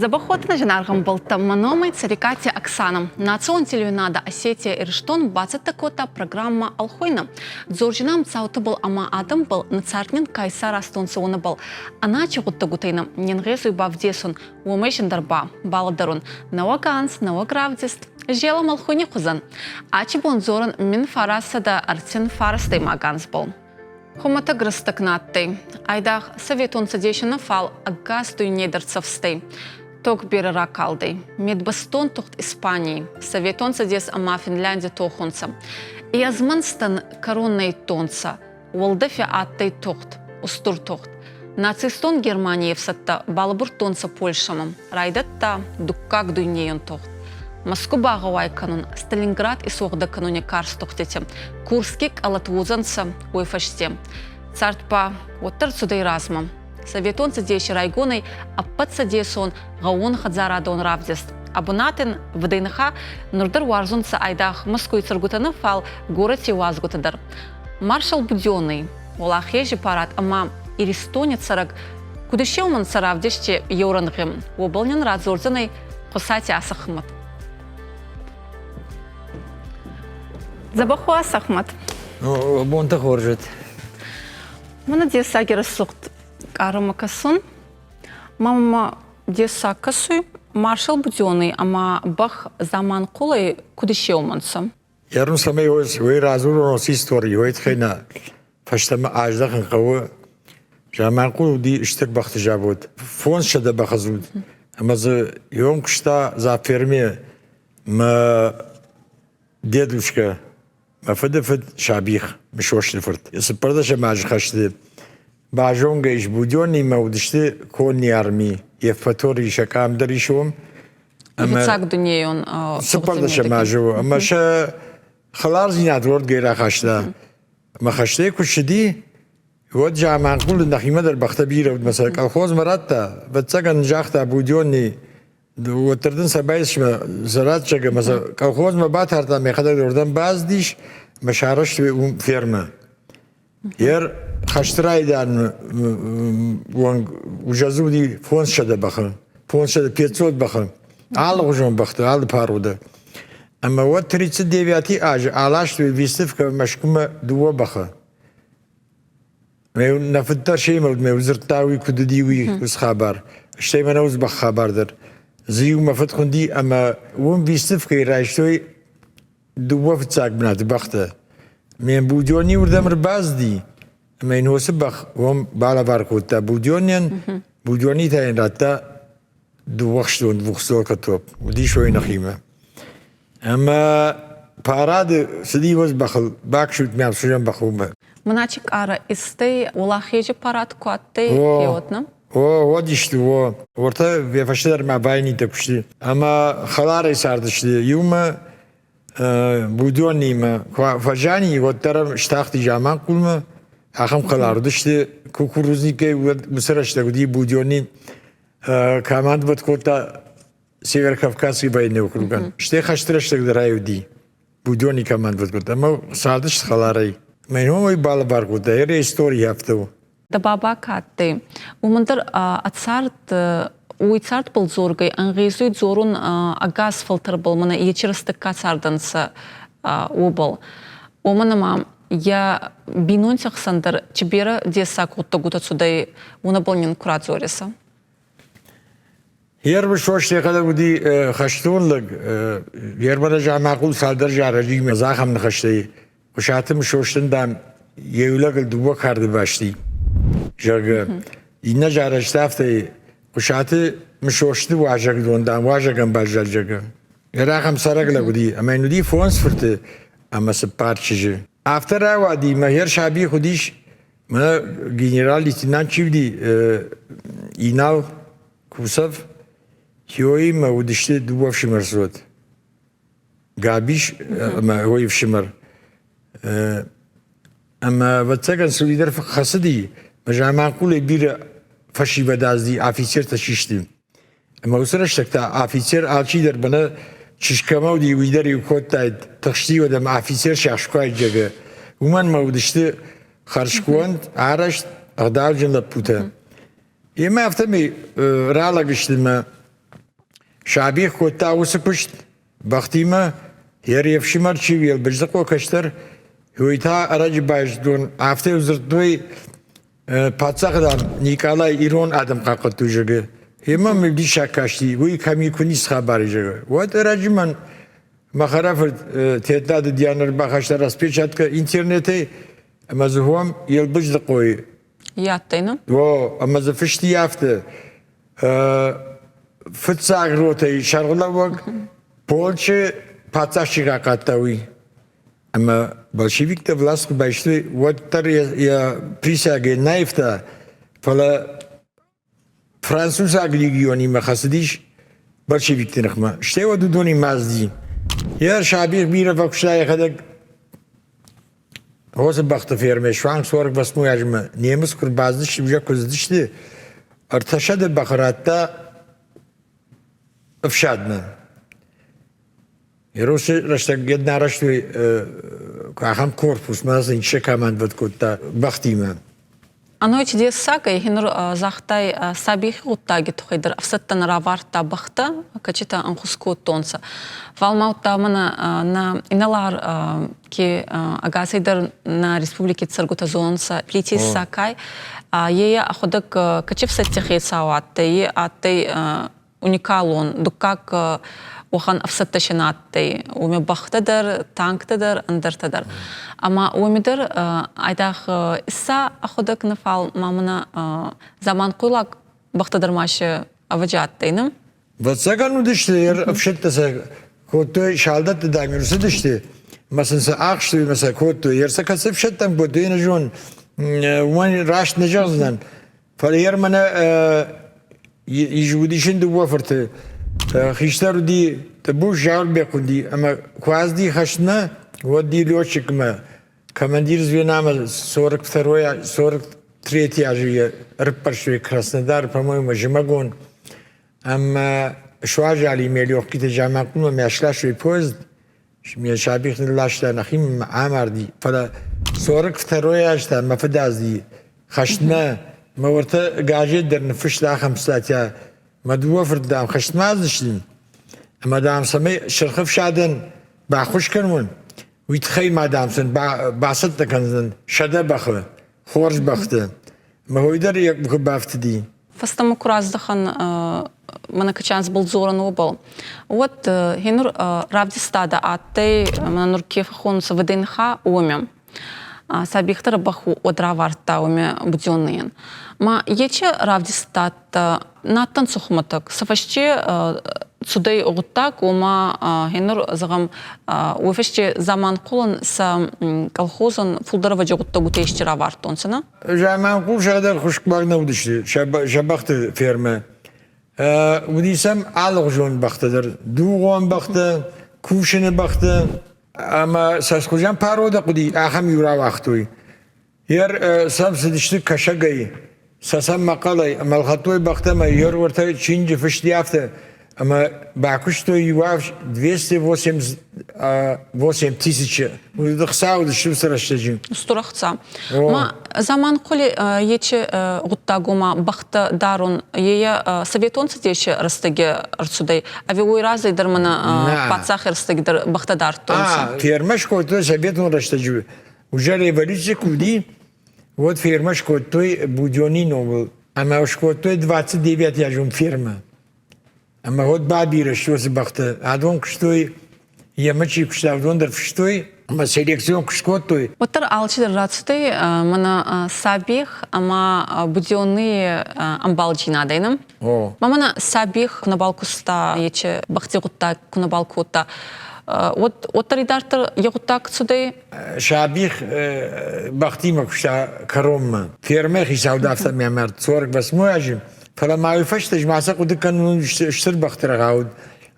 Дзӕбӕхуаты зынаргъ ӕмбӕлттӕ, мӕ номӕй Цӕрикъати Оксана. Национ телеуынады Осетия Ирыстон бацӕттӕ кодта программӕ Ӕлхойна. Дзорджынам цаутыбыл ӕма адӕмбӕл ныццарднин кай саразтонцӕ уонӕбӕл. Ӕнӕчи гъуддӕгутӕй нӕ не нгъезуй бавдесун, уомӕй зиндӕр ба балӕдӕрун. Нӕуӕг анз, нӕуӕг равдист, зелӕм ӕлхойни хузӕн. Ачи бон дзорӕн 1939 анзбӕл. Хумӕтӕг рӕстӕг нӕ адтӕй. Айдагъ Советон Цӕдеси нӕ, фал ӕгас дуйне дӕр цӕфстӕй. Тог берӕ ракалдӕй. Медбӕстон тугъд Испаний, Советон Цӕдес ӕма Финляндий тохунцӕ. И ӕзмӕнстӕн кӕрон нӕ иттонцӕ. Уӕлдӕфи адтӕй тугъд, устур тугъд. Нацистон Германий ӕфсӕдтӕ балӕбурдтонцӕ Польшӕмӕ. Райдӕдта Дуккаг дуйнейон тугъд. Мӕскуы багъӕуай кӕнун, Сталинград исуӕгъдӕ кӕнуни карз тугъдтити Курски къӕлӕт уодзӕнцӕ уой фӕсте. Цард ба уӕддӕр цудӕй размӕ. Советон Цӕдеси райгонӕй ӕппӕтцӕдесон гъӕууонхӕдзарадон равдист. А бунатӕн ВДНХ нур дӕр уарзунцӕ айдагъ Мӕскуй цӕргутӕ нӕ, фал горӕти уазгутӕ дӕр. Маршал Будённый, Уӕлахези парад ӕма Иристони цӕрӕг куд иссеумӕнцӕ равдисти еу рӕнгъи, уобӕл нин радзордзӕнӕй Хъусати Асӕхмӕт. Дзӕбӕх уа, Асӕхмӕт. Бонтӕ хорз уӕд. Мӕнӕ дессаги рӕсугъд къарӕмӕ кӕсун. Мамӕ дессаг кӕсуй, маршал Будённый ӕма бӕх Заманхъулӕй куд иссеумӕнцӕ? Ерун цӕмӕй уой радзурон истори, уой туххӕй нӕ фӕстӕмӕ аздӕхын хъӕуы. Заманхъул уыди стыр бӕхты завод, 500 бӕхы дзуд. Ӕмӕ дзы ион куыста за ферме мӕ дедушка, мӕ фыды фыд Сабих, Мысосты фырт. 14 азы хӕсты базонгӕ ис Будённимӕ, уыдысты конный арми, Евпаторийы сӕ къам дӕр ис уым. Фыццаг дунейон 14 азы ӕмӕ сӕ хӕлардзинад уордгӕй рахаста. Ӕмӕ хӕстӕй куы ссыди, уӕд Заманхъулы нӕхимӕ дӕр бӕхтӕ бирӕ уыд, мӕ сӕ колхозмӕ радта. Ӕвӕццӕгӕн загъта Будённый, уӕддӕр дын сӕ байсмӕ зӕрӕдджаг ӕмӕ сӕ колхозмӕ батардта, мӕхӕдӕг уырдӕм бацыдис ӕмӕ сарӕзтой уым фермӕ. Ер хӕсты райдианы онг уже уыди 500 бӕхы, 500 500 бӕхы, алыгъуызон бӕхты, алы паруды. Ӕмӕ уӕд 39 азы аластой выставкӕ Мӕскуымӕ дыууӕ бӕхы. Нӕ фыд дӕр семӕ уыд, мӕ дзырдта уый куыд уыди, уый уыцы хабар. Стӕй мӕнӕ уыцы бӕх хабар дӕр. Дзы иу мӕ фыд хуынди ӕмӕ уым выставкӕйы райстой дыууӕ фыццаг бынаты бӕхтӕ. Ме Будённи уырдӕм ӕрбацыди, ӕмӕ йын уыцы бӕх уым балӕвар кодта Будённӕн. Будённи та йын радта дыууӕхстон двухстволка топ. Уыдис уый нӕхимӕ. Ӕмӕ парады цыди уыцы бӕхыл, баксут мӕ ӕфсӕн бӕх уымӕ. Мыначы къара истӕй Уӕлахизы парад куы адтӕй, феодна? О, уӕд исты, о. Уӕртӕ фӕстӕдӕр мӕ байнитӕ куысты. Ӕмӕ хӕларӕй цардысты иумӕ Будённимӕ. Куы фӕзиани, уӕддӕр ӕм стахти Заманхъулмӕ. Ахӕм хӕлар уыдысты. Кукурузникӕй уыцы рӕстӕг уыди Будённи командовать кодта Северокавказский военный округӕн. Стӕй хӕсты рӕстӕг дӕр ай уыди. Будённи командовать кодта. Ӕмӕ цардысты хӕларӕй. Мӕ ном ӕй балӕвар кодта. Йӕ истори афтӕ у. Дӕ баба ка адтӕй, уомӕн дӕр ӕ цард уой цардбӕл дзоргӕй ӕнгъезуй дзорун ӕгас фӕлтӕрбӕл, мӕнӕ ечи рӕстӕг ка цардӕнцӕ, уобӕл. Уомӕн ӕма йӕ бийнонти хсӕн дӕр чи берӕ дессаг гъуддӕгутӕ цудӕй, уонӕбӕл нин ку радзорисӕ. Ермысост йӕхӕдӕг уыди хӕстон лӕг. Ерманы Заманхъул цалдӕр зарӕгимӕ ахӕм ныхӕстӕй Хъуысаты Мысостӕн, дам, йӕ иу лӕгыл дыууӕ карды басти, зӕгъгӕ. Иннӕ зарӕджы афтӕ Хъуысаты Мысосты уазӕгдон, дам, уазӕгӕн баззад, зӕгъгӕ. Йӕ ахӕм цӕрӕг лӕг уыди, ӕмӕ йын уыди фондз фырты ӕмӕ цыппар чызджы. Афтӕ рауади, мӕ хер саби уыдис, мӕ генерал-лейтенант чи уыди, Инал Кусов, Хиоимӕ уыдысты дыууӕ ӕфсымӕр цот. Габис ӕмӕ уый ӕфсымӕр. Ӕмӕ, ӕвӕццӕгӕн, цы уый дӕр хӕцыди, Заманхъулӕй бирӕ фӕсивӕд азди афицертӕ систы. Ӕмӕ уыцы рӕстӕг та афицер алчидӕр мӕнӕ чызг кӕмӕ уыди, уый дӕр-иу кодтаид, тыхсти уӕд ӕмӕ афицер сӕхскуайд, зӕгъгӕ. Уымӕн ӕмӕ уыдысты хӕрзконд, арӕзт, ӕгъдауджын лӕппутӕ. Емӕ афтӕмӕй ралӕг сты мӕ. Сабих кодта уыцы куыст бӕхтимӕ, йе фсымӕр чи у, Елбыздыхъо кӕстӕр, уый та ӕрӕджы байстон, афтӕ дзырдтой паддзахы, дам, Никъалай ирон адӕм хъахъхъӕдтой, зӕгъы. Емӕ мыл диссаг касти, уый кӕм и, куы ницы хабар и, зӕгъы. Уӕд ӕрӕджы мӕн мӕ хӕрӕфырт Тетнады Диана ӕрбахаста распечатка интернетӕй, ӕмӕ дзы хом Елбыздыхъойы. Ядтай, ну? О, ӕмӕ дзы фысти афтӕ, фыццаг ротӕйы сӕргълӕууӕг полчы паддзах чи рахъадта, уый. Ӕмӕ большевиктӕ власть куы байстой, уӕддӕр йӕ присягӕ нӕ ивта, фӕлӕ французаг легионимӕ хӕцыдис большевикты ныхмӕ. Стӕй уӕд уыдонимӕ азди. Йӕ сабих бирӕ фӕкуыста йӕхӕдӕг Розы бӕхты фермӕ суанг 48 азмӕ немыц куы рбацыдысты, уже куы цыдысты, 300 бӕхы радта ӕфсадмӕ. Еросы рӕстӕг йед нӕ арӕзтой ахӕм корпус, мӕ сын исчи командовать кодта бӕхтимӕ. Ӕной чудесагӕй хинур загътай сабийхи гъуддаги туххӕй дӕр ӕфсӕдтӕн равардта бӕхтӕ, кӕцитӕ ӕнхус кодтонцӕ. Фал ма удта мӕнӕ нӕ инӕлар ке ӕгасӕй дӕр нӕ республики цӕргутӕ зонунцӕ Плити Сакай, е ӕхуӕдӕг кӕци ӕфсӕдти хецау адтӕй, е адтӕй уникалон. Дуккаг уӕхӕн ӕфсӕдтӕ се нӕ адтӕй. Уоми бӕхтӕ дӕр, танктӕ дӕр, ӕндӕртӕ дӕр. Ӕма уоми дӕр айдагъ Исса ӕхуӕдӕг нӕ, фал ма мӕнӕ заманхъуйлаг бӕхтӕ дӕр ма се ӕвӕджи адтӕй, не? Ӕвӕццӕгӕн уыдысты, ӕфсӕдтӕ сӕ кодтой, салдӕтты дам ӕрцыдысты, ӕмӕ сын сӕ ӕхстой ӕмӕ сӕ кодтой. Ӕрсӕ кӕцы ӕфсӕдтӕм кодтой, нӕ зон, уымӕн раст нӕ зӕгъдзынӕн. Фӕлӕ йӕ мӕнӕ уыдис ын дыууӕ фырты. Хистӕр уыди Тъбус, Зауырбег уыди, ӕмӕ куы ацыди хӕстмӕ, уӕд ди летчикмӕ командир звенамӕ 42 43 азы йӕ ӕрыппӕрстой Краснодар, по-моему, зымӕгон. Ӕмӕ суазали ме легкиты Заманхъулмӕ мӕ сластой поезд, Ме сабих нылласта нӕхимӕ амарди, фӕлӕ 42 аз та мӕ фыд азди хӕстмӕ. Мӕ уӕртӕ газет дӕр ныффыста ахӕм статья. Мӕ дыууӕ фырт, дам, хӕстмӕ аздысты, ӕмӕ, дам, цӕмӕй Сырх ӕфсадӕн баххуыс кӕнон, уый тыххӕй ма, дам, сын бацӕттӕ кӕндзӕн 100 бӕхы, хорз бӕхты. Мӕ уый дӕр йӕ къухы бафтыди. Фӕстӕмӕ ку раздӕхӕн мӕнӕ качансбыл дзорӕн уобӕл, уӕд хенур равдистадӕ адтӕй, мӕнӕ нур ке фӕххонунцӕ ВДНХ, уоми. Сабихтӕ бӕх уӕд равардта уоми Будённыйӕн. Ма ечи равдистадтӕ надтӕнцӕ хумӕтӕг. Сӕ фӕсте цудӕй гъуддаг, уома хенур, зӕгъӕм, уой фӕсте Заманхъулӕн сӕ колхозӕн фулдӕр ӕвӕджи гъуддӕгутӕ ести равардтонцӕ, нӕ? Заманхъул сӕдӕр хуыскъбаг нӕ уыдысты сӕ бӕхты фермӕ. Уыди сӕм алыгъуызон бӕхтӕ дӕр. Дугъон бӕхтӕ, кусыны бӕхтӕ ӕмӕ сӕ хуызӕн пародӕ хъуыди, ахӕм иу рауагътой. Ер сӕм цыдысты кӕсӕгӕй, сӕ сӕм мӕхъӕлӕй ӕмӕ ӕлхӕдтой бӕхтӕ ӕмӕ ер уӕртӕ чинджы фысти афтӕ, ӕмӕ бакуыстой иу 288 тысячи. Хца уыдысты уыцы рӕстӕджы. Стыр ӕхца. Ма Заманхъули ечи гъуддагома бӕхтӕ дарун ее советон цӕдеси рӕстӕги ӕрцудӕй, ӕви уой разӕй дӕр мӕнӕ паддзахи рӕстӕги дӕр бӕхтӕ дардтонцӕ? Фермӕ скодтой советон рӕстӕджы. Уже революци куы уыди, уӕд фермӕ скодтой Будённый номыл ӕмӕ скодтой 29-азон фермӕ. Ӕмӕ уӕд бабирӕ сты уыцы бӕхтӕ. Адон куыстой, йемӕ чи куыста, уыдон дӕр фыстой ӕмӕ селекцион куыст кодтой. Уӕддӕр алчидӕр рацудӕй мӕнӕ Сабих ӕма Будённый ӕмбалджийнадӕй, нӕ? Ма мӕнӕ Сабих ку нӕбал куста, ечи бӕхти гъуддаг ку нӕбал кодта, уӕд уӕддӕр идарддӕр е гъуддаг цудӕй? Сабих бӕхтимӕ куыста кӕронмӕ. Фермӕ хицау афтӕ мӕ мард 48 азы. Фӕлӕ ма уый фӕстӕ ма сӕ хъуыды кӕнын стыр бӕхты рӕгъау уыд.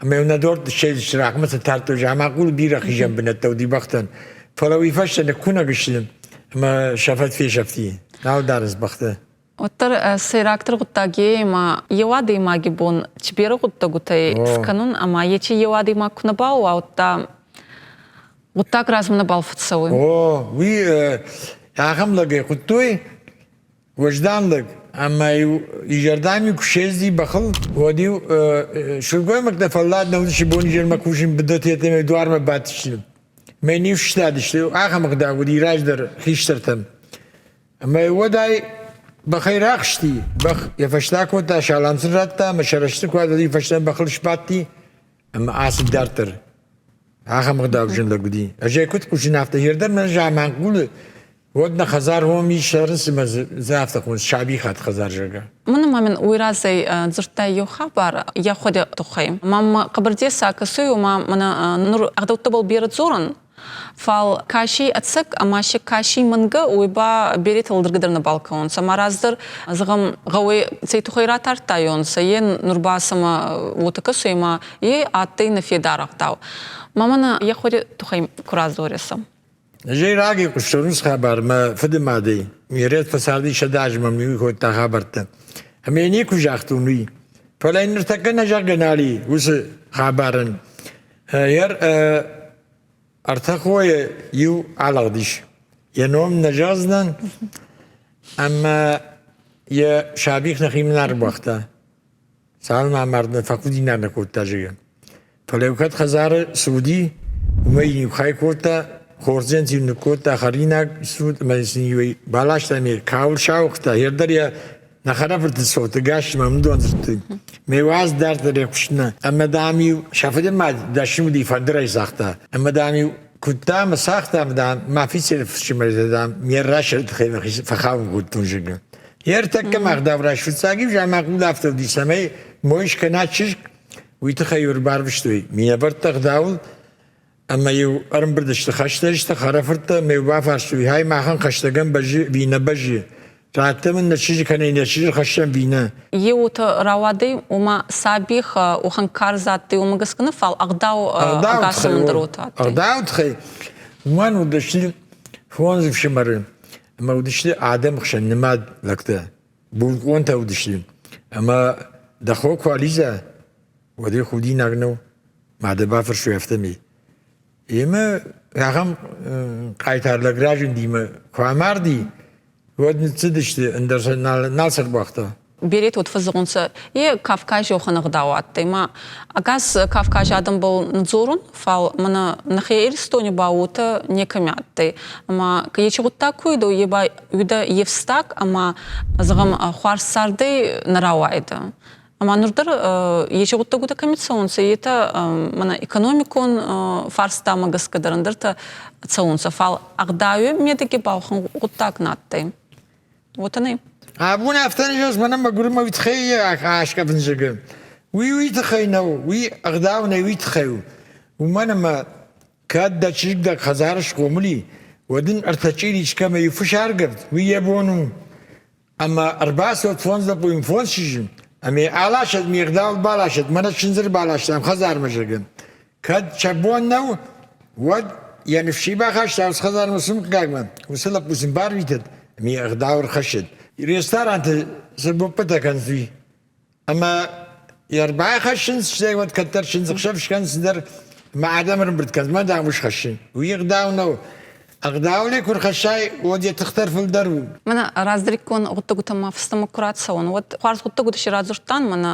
Ӕмӕ нӕ дорт ссӕдзысты рагъмӕ сӕ тардтой, Заманхъулы бирӕ хизӕн бынӕттӕ уыди бӕхтӕн. Фӕлӕ уый фӕстӕ ныккуынӕг сты ӕмӕ сӕ фӕд фесӕфти. Нал дарынц бӕхтӕ. Уӕддӕр сӕйрагдӕр гъуддаг е, ӕма еу адӕймаги бон чи берӕ гъуддӕгутӕй скӕнун ӕма ечи еу адӕймаг ку нӕбал уа, удта гъуддаг размӕ нӕбал фӕццӕуй. О, уый ахӕм лӕгӕй хуыдтой. Уӕздан лӕг, ӕмӕ-иу изӕрдӕм-иу куы съезди бӕхыл, уӕд-иу сылгоймӕгтӕ фӕллад нӕ уыдысты бонизӕрмӕ кусын быдырты йеддӕмӕ дуармӕ бадтысты. Мӕ не фстадысты, ахӕм ӕгъдау уыди раздӕр хистӕртӕм. Ӕмӕ уӕд ай бӕхӕй рахызти, бӕх йӕ фӕстӕ кодта, салам сын радта ӕмӕ сӕ рӕзты куы адӕли, фӕстӕмӕ бӕхыл сбадти ӕмӕ ацыд дарддӕр. Ахӕм ӕгъдауджын лӕг уыди. Ӕз ӕй куыд хъусын, афтӕ йе мӕ заманхъулы, уӕд нӕ хӕдзар уым ис сӕрын цымӕ дзы афтӕ хоныс сабихат хӕдзар, зӕгъгӕ. Мӕнӕ ма мин уой разӕй дзурдтай еу хабар йӕ хуӕди туххӕй. Мӕмӕ хъӕбӕр дессаг кӕсуй, ома мӕнӕ нур ӕгъдӕуттӕбӕл берӕ дзорӕн, Фал каши ӕцӕг ӕма си каши мӕнгӕ, уой ба беретӕ лӕдӕргӕ дӕр нӕбал кӕнунцӕ. Ӕма раздӕр, зӕгъӕм, гъӕуӕй цӕй туххӕй ратардтайуонцӕ, е нур ба сӕмӕ уотӕ кӕсуй ӕма е адтӕй нӕ федар ӕгъдау. Ма мӕнӕ е хуӕри туххӕй ку радзоресӕ. Ӕз ӕй раги хъустон уыцы хабар мӕ фыды мадӕй. Ме рӕт фӕцарди 100 азмӕ мын кодта хабӕрттӕ. Ӕмӕ йын никуы загътон уый. Фӕлӕ йын ныртӕккӕ нӕ зӕгъгӕ нал и уыцы хабарӕн. Ер ӕртӕ хойы иу алыгъдис. Йӕ ном нӕ зӕгъдзынӕн, ӕмӕ йӕ сабих нӕхимӕ нӕ ӕрбуагъта. Цалынмӕ амард, нӕ фӕхудинаг нӕ кодта, зӕгъгӕ. Фӕлӕ-иу кӕд хӕдзары цы уыди, уымӕй иу хай кодта, хордзенты-иу ныккодта хӕринаг суд ӕмӕ сын-иу ӕй баласта ӕмӕ кауыл сауыгъта, йе дӕр йӕ нӕ хӕрӕфырты цоты гӕсмӕ уыдон дзырдтой. Ме уаз дарддӕр йӕ куыст нӕ. Ӕмӕ, дам-иу, сӕ фыды мад дӕсны уыди фӕндырӕй цагъта. Ӕмӕ, дам-иу, куыдта ӕмӕ цагъта, ӕмӕ, дам, мӕ офицеры фсымӕртӕ, дам, ме рра сӕры тыххӕй мӕхи фӕхауын кодтон, зӕгъгӕ. Йе ртӕккӕ мӕгъдау рӕсфыццаг-иу заманхъул афтӕ уыди, цӕмӕй мой скӕна чызг, уый тыххӕй-иу ӕрбарвыстой минӕвӕрттӕ ӕгъдауыл ӕмӕ-иу ӕрӕмбырд сты хӕстӕджытӕ, хӕрӕфырттӕ ӕмӕ-иу бафарстой, хай махӕн хӕстӕгӕн бӕззы ӕви нӕ бӕззы, раттӕм ын нӕ чызджы кӕнӕ нӕ чызджы хӕссӕм ӕви нӕ. Е уотӕ рауадӕй, ома сабих уӕхӕн карз адтӕй, уомӕ гӕсгӕ нӕ, фал ӕгъдау ӕгасӕмӕн дӕр уотӕ адтӕй. Ӕгъдау тыххӕй уымӕн уыдысты фондз ӕфсымӕры ӕмӕ уыдысты адӕмы хсӕн нымад лӕгтӕ, булкъонтӕ уыдысты. Ӕмӕ дӕ хо куы алидза, уӕд ӕй худинаг нӕу, ма дӕ бафӕрсой афтӕмӕй. Емӕ ахӕм хъайтар лӕг разынди мӕ куы амарди, уӕд ныццыдысты, ӕндӕр сӕ нал сӕрбуагъта. Беретӕ уод фӕззӕгъунцӕ, е Кавкази уӕхӕн ӕгъдау адтӕй. Ма ӕгас Кавкази адӕмбӕл дзорун, фал мӕнӕ нӕхе Иристони ба уотӕ некӕми адтӕй. Ӕма ечи гъуддаг ку уидӕ, е ба уидӕ ефстаг ӕма, зӕгъӕм, хуарз цардӕй нӕ рауайидӕ. Ӕма нур дӕр ечи гъуддӕгутӕ кӕми цӕунцӕ, етӕ мӕнӕ экономикон фарстамӕ гӕсгӕ дӕр ӕндӕртӕ цӕунцӕ, фал ӕгъдауи медӕги ба уӕхӕн гъуддаг на адтӕй. Уотӕ нӕй? Абон афтӕ нӕ мӕнӕ мӕгуыр мӕ уый тыххӕй аскъӕфын зӕгъы. Уый уый тыххӕй нӕу, уый ӕгъдау нӕ уый тыххӕй у. Уымӕн ӕмӕ кӕд дӕ чызг дӕ хӕдзары схъомыл и, уӕд ын ӕртӕ чъири искӕмӕ иу фыс аргӕвд, уый йӕ бон у. Ӕмӕ ӕрбацӕуӕд фондз лӕппуйы фондз чызджы, ӕмӕ аласӕд ме гъдауыл баласӕд, мӕнӕ чындзы ӕрбаластам хӕдзармӕ, зӕгъгӕ. Кӕд сӕ бон нӕу, уӕд йӕ ныфси бахаста уыцы хӕдзармӕ уыцы мыггагмӕ, уыцы лӕппу сын барвитӕд ӕмӕ йӕ ӕгъдау ӕрхӕссӕд. Ресторанты цы гоппытӕ кӕнынц, уый. Ӕмӕ йӕ ӕрбахӕссынц, стӕй уӕд кӕддӕр чындзыхсӕв скӕнынц цыдӕр, ӕмӕ адӕм ӕрӕмбырд кӕнынц, мӕ дам ус хӕссын. Уый ӕгъдау нӕу. Ӕгъдауӕй куы рхӕссай, уӕд йӕ тых дӕр фылдӕр у. Мӕнӕ раздӕриккон гъуддӕгутӕмӕ ма фӕстӕмӕ ку рацӕуӕн, уӕд хуарз гъуддӕгутӕ си радзурдтан, мӕнӕ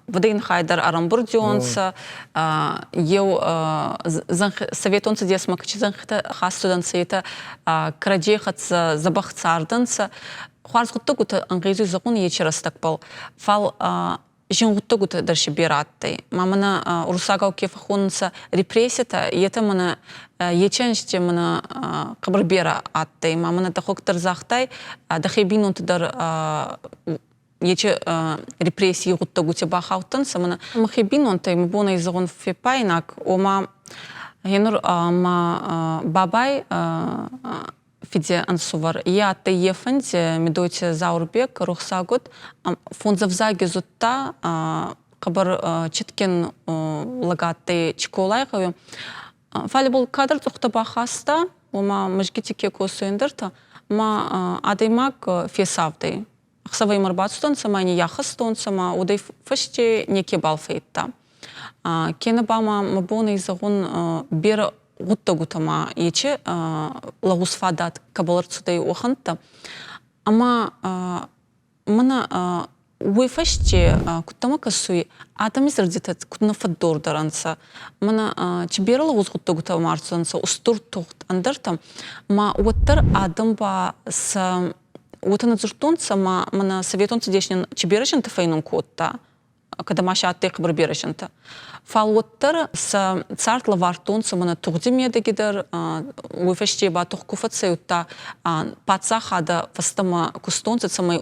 ВДНХ-й дӕр ӕрӕмбурдиуонцӕ, еу Советон Цӕдесмӕ ки зӕнхитӕ хастудӕнцӕ, етӕ кӕрӕдзей хӕццӕ дзӕбӕх цардӕнцӕ. Хуарз гъуддӕгутӕ ӕнгъезуй зӕгъун ечи рӕстӕгбӕл, фал зин гъуддӕгутӕ дӕр си берӕ адтӕй. Ма мӕнӕ уруссагау ке фӕххонунцӕ репресситӕ, етӕ мӕнӕ ечи ӕнзти мӕнӕ хъӕбӕр берӕ адтӕй. Ма мӕнӕ дӕхуӕг дӕр загътай, дӕхе бийнонтӕ дӕр ечи репрессий гъуддӕгути бахаудтӕнцӕ. Мӕнӕ мӕхе бийнонтӕй мӕ бон ӕй зӕгъун феппайнаг, ома гъенур мӕ бабай фиди ӕнсувӕр. Е адтӕй е фӕнди Медойти Заурбек, рохсагуд. Фондзӕвзаги зудта, хъӕбӕр читген лӕг адтӕй Чиколай гъӕуи. Фал ибӕл кадӕр цъухтӕ бахаста, уома мӕзгити ке косуй ӕндӕртӕ, ма адӕймаг фесавдӕй. Ӕхсӕвӕ имӕ ӕрбацудӕнцӕ ма ниййахӕстонцӕ ма уодӕй фӕсте некебал фӕййидта. Кенӕ ба ма мӕ бон ӕй зӕгъун берӕ гъуддӕгутӕ ма ечи лӕгъуз фадат кӕбӕл ӕрцудӕй, уӕхӕнттӕ. Ӕма мӕнӕ уой фӕсте куд дӕмӕ кӕсуй, адӕми зӕрдитӕ куд нӕ фӕддордӕр ӕнцӕ, мӕнӕ чи берӕ лӕгъуз гъуддӕгутӕ ма ӕрцудӕнцӕ устур тугъд ӕндӕртӕ, ма уӕддӕр адӕм ба сӕ уотӕ нӕ дзурдтонцӕ, ма мӕнӕ Советон Цӕдес нин чи берӕ зинтӕ фӕйнун кодта, кӕд ӕма сӕ адтӕй хъӕбӕр берӕ зинтӕ. Фал уӕддӕр сӕ цард лӕвардтонцӕ мӕнӕ тугъди медӕги дӕр, уой фӕсте ба тугъд ку фӕцӕйудта, паддзахадӕ фӕстӕмӕ кустонцӕ, цӕмӕй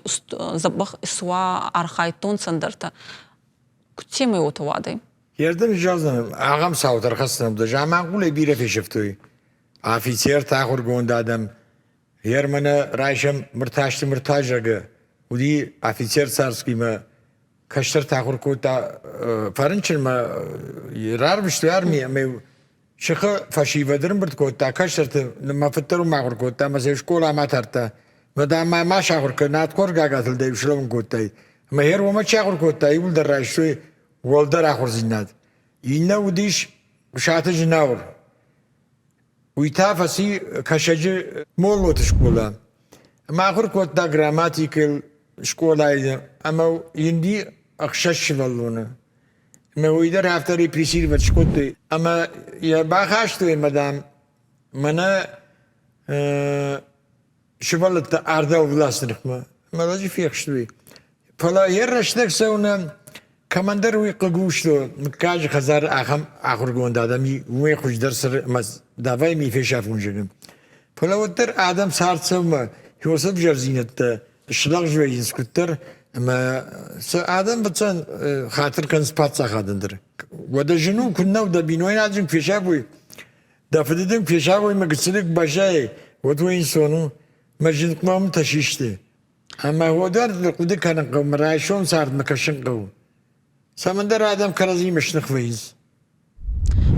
дзӕбӕх исуа, архайдтонцӕ ӕндӕртӕ. Кутемӕй уотӕ уадӕй? Ердӕм зӕгъдзӕнӕн, ахӕм цаутӕ ӕрхӕсдзӕнӕн, Заманхъулӕй бирӕ фесӕфтой. Афицертӕ, ахуыргонд адӕм. Ермӕнӕ райсӕм Мыртазты Мыртазӕгы, уыди афицер царскимӕ кӕстӕртӕ ахуыр кодта фӕрынчынмӕ рарвыстой арми ӕмӕ сыхы фӕсивӕд ӕрымбырд кодта кӕстӕрты мӕ фыд дӕр уым ахуыр кодта ӕмӕ сӕ скъоламӕ тардта мӕ дам ма ма сахуыр кӕн надхор гагатыл дӕ слӕууын кодтай ӕмӕ хер уымӕ чи ахуыр кодта иууылдӕр райстой уӕлдӕр ахуырдзинад иннӕ уыдис Гуысаты Зынауыр Уый та фӕци Кӕсӕджы моллоты скъола. Ӕмӕ ахуыр кодта грамматикыл скъолайы ӕмӕ инди ӕхсӕз сывӕллоны. Ӕмӕ уый дӕр афтӕ репрессировать скодтой. Ӕмӕ йӕ бахастой ӕмӕ, дам, мӕнӕ сывӕллӕттӕ ардауы власты ныхмӕ. Ӕмӕ лӕджы фехстой. Фӕлӕ йӕ рӕстӕг цӕуынӕн кӕмӕндӕр уый хъыг у, что мыггаджы хӕдзары ахӕм ахуыргонд адӕм уымӕй хуыздӕр цӕры ӕмӕ давай ми фесафун зыны. Фӕлӕ уӕддӕр адӕм цард цӕуынмӕ хёсы ӕвзӕрдзинӕдтӕ слӕгъз вӕййынц куыддӕр ӕмӕ сӕ адӕм быцӕн хатыр кӕнынц паддзахадӕн дӕр. Уӕдӕ зын у, куыннӕ у, дӕ бинойнаг дын куы фесафой, дӕ фыды дын куы фесафой ӕмӕ гыццылыг баззайай, уӕд уый ӕнцон у. Мӕ зынхъомтӕ систы. Ӕмӕ уӕдӕр хъуыды кӕнын хъӕуы, мӕ райсом цардмӕ кӕсын хъӕуы. Цӕмӕндӕр адӕм кӕрӕдзимӕ сных вӕййынц.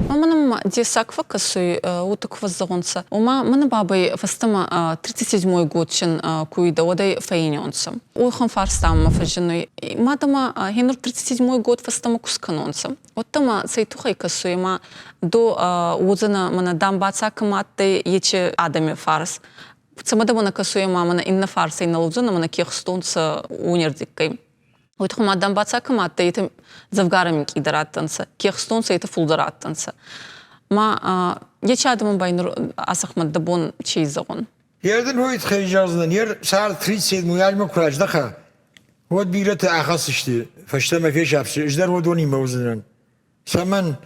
Мӕнӕ ма дессаг фӕкӕсуй, уотӕ ку фӕззӕгъунцӕ. Ома мӕнӕ бабӕй фӕстӕмӕ 37 год чин ку уидӕ, уӕд ӕй фӕййинонцӕ. Уӕхӕн фарстамӕ фӕззиннуй. Мадӕ гьенур 37 год фӕстӕмӕ ку скӕнонцӕ. Уӕдта ма цӕй туххӕй кӕсуй, ма до уодзӕнӕ мӕнӕ дамбаца кӕмӕ адтӕй, ечи адӕми фарс. Цӕмӕдӕ нӕ кӕсуй ӕма мӕнӕ иннӕ фарсӕй нӕ лӕудзӕн ӕма нӕ ке хстонцӕ уонердигкӕй. Уой туххӕй ма дамбаца кӕмӕ адтӕй, етӕ дзӕвгарӕ минкъийдӕр адтӕнцӕ, ке хстонцӕ, етӕ фулдӕр адтӕнцӕ. Ма ечи адӕмӕн ба нур Асӕхмӕт дӕ бон чи зӕгъун? Ер дын уой тыххӕй зӕгъдзынӕн, ер цард 37 азмӕ куы раздӕха, уӕд бирӕтӕ ахӕцдзысты, фӕстӕмӕ фесӕфдзысты, ӕз дӕр уыдонимӕ уыдзынӕн. Цӕмӕн?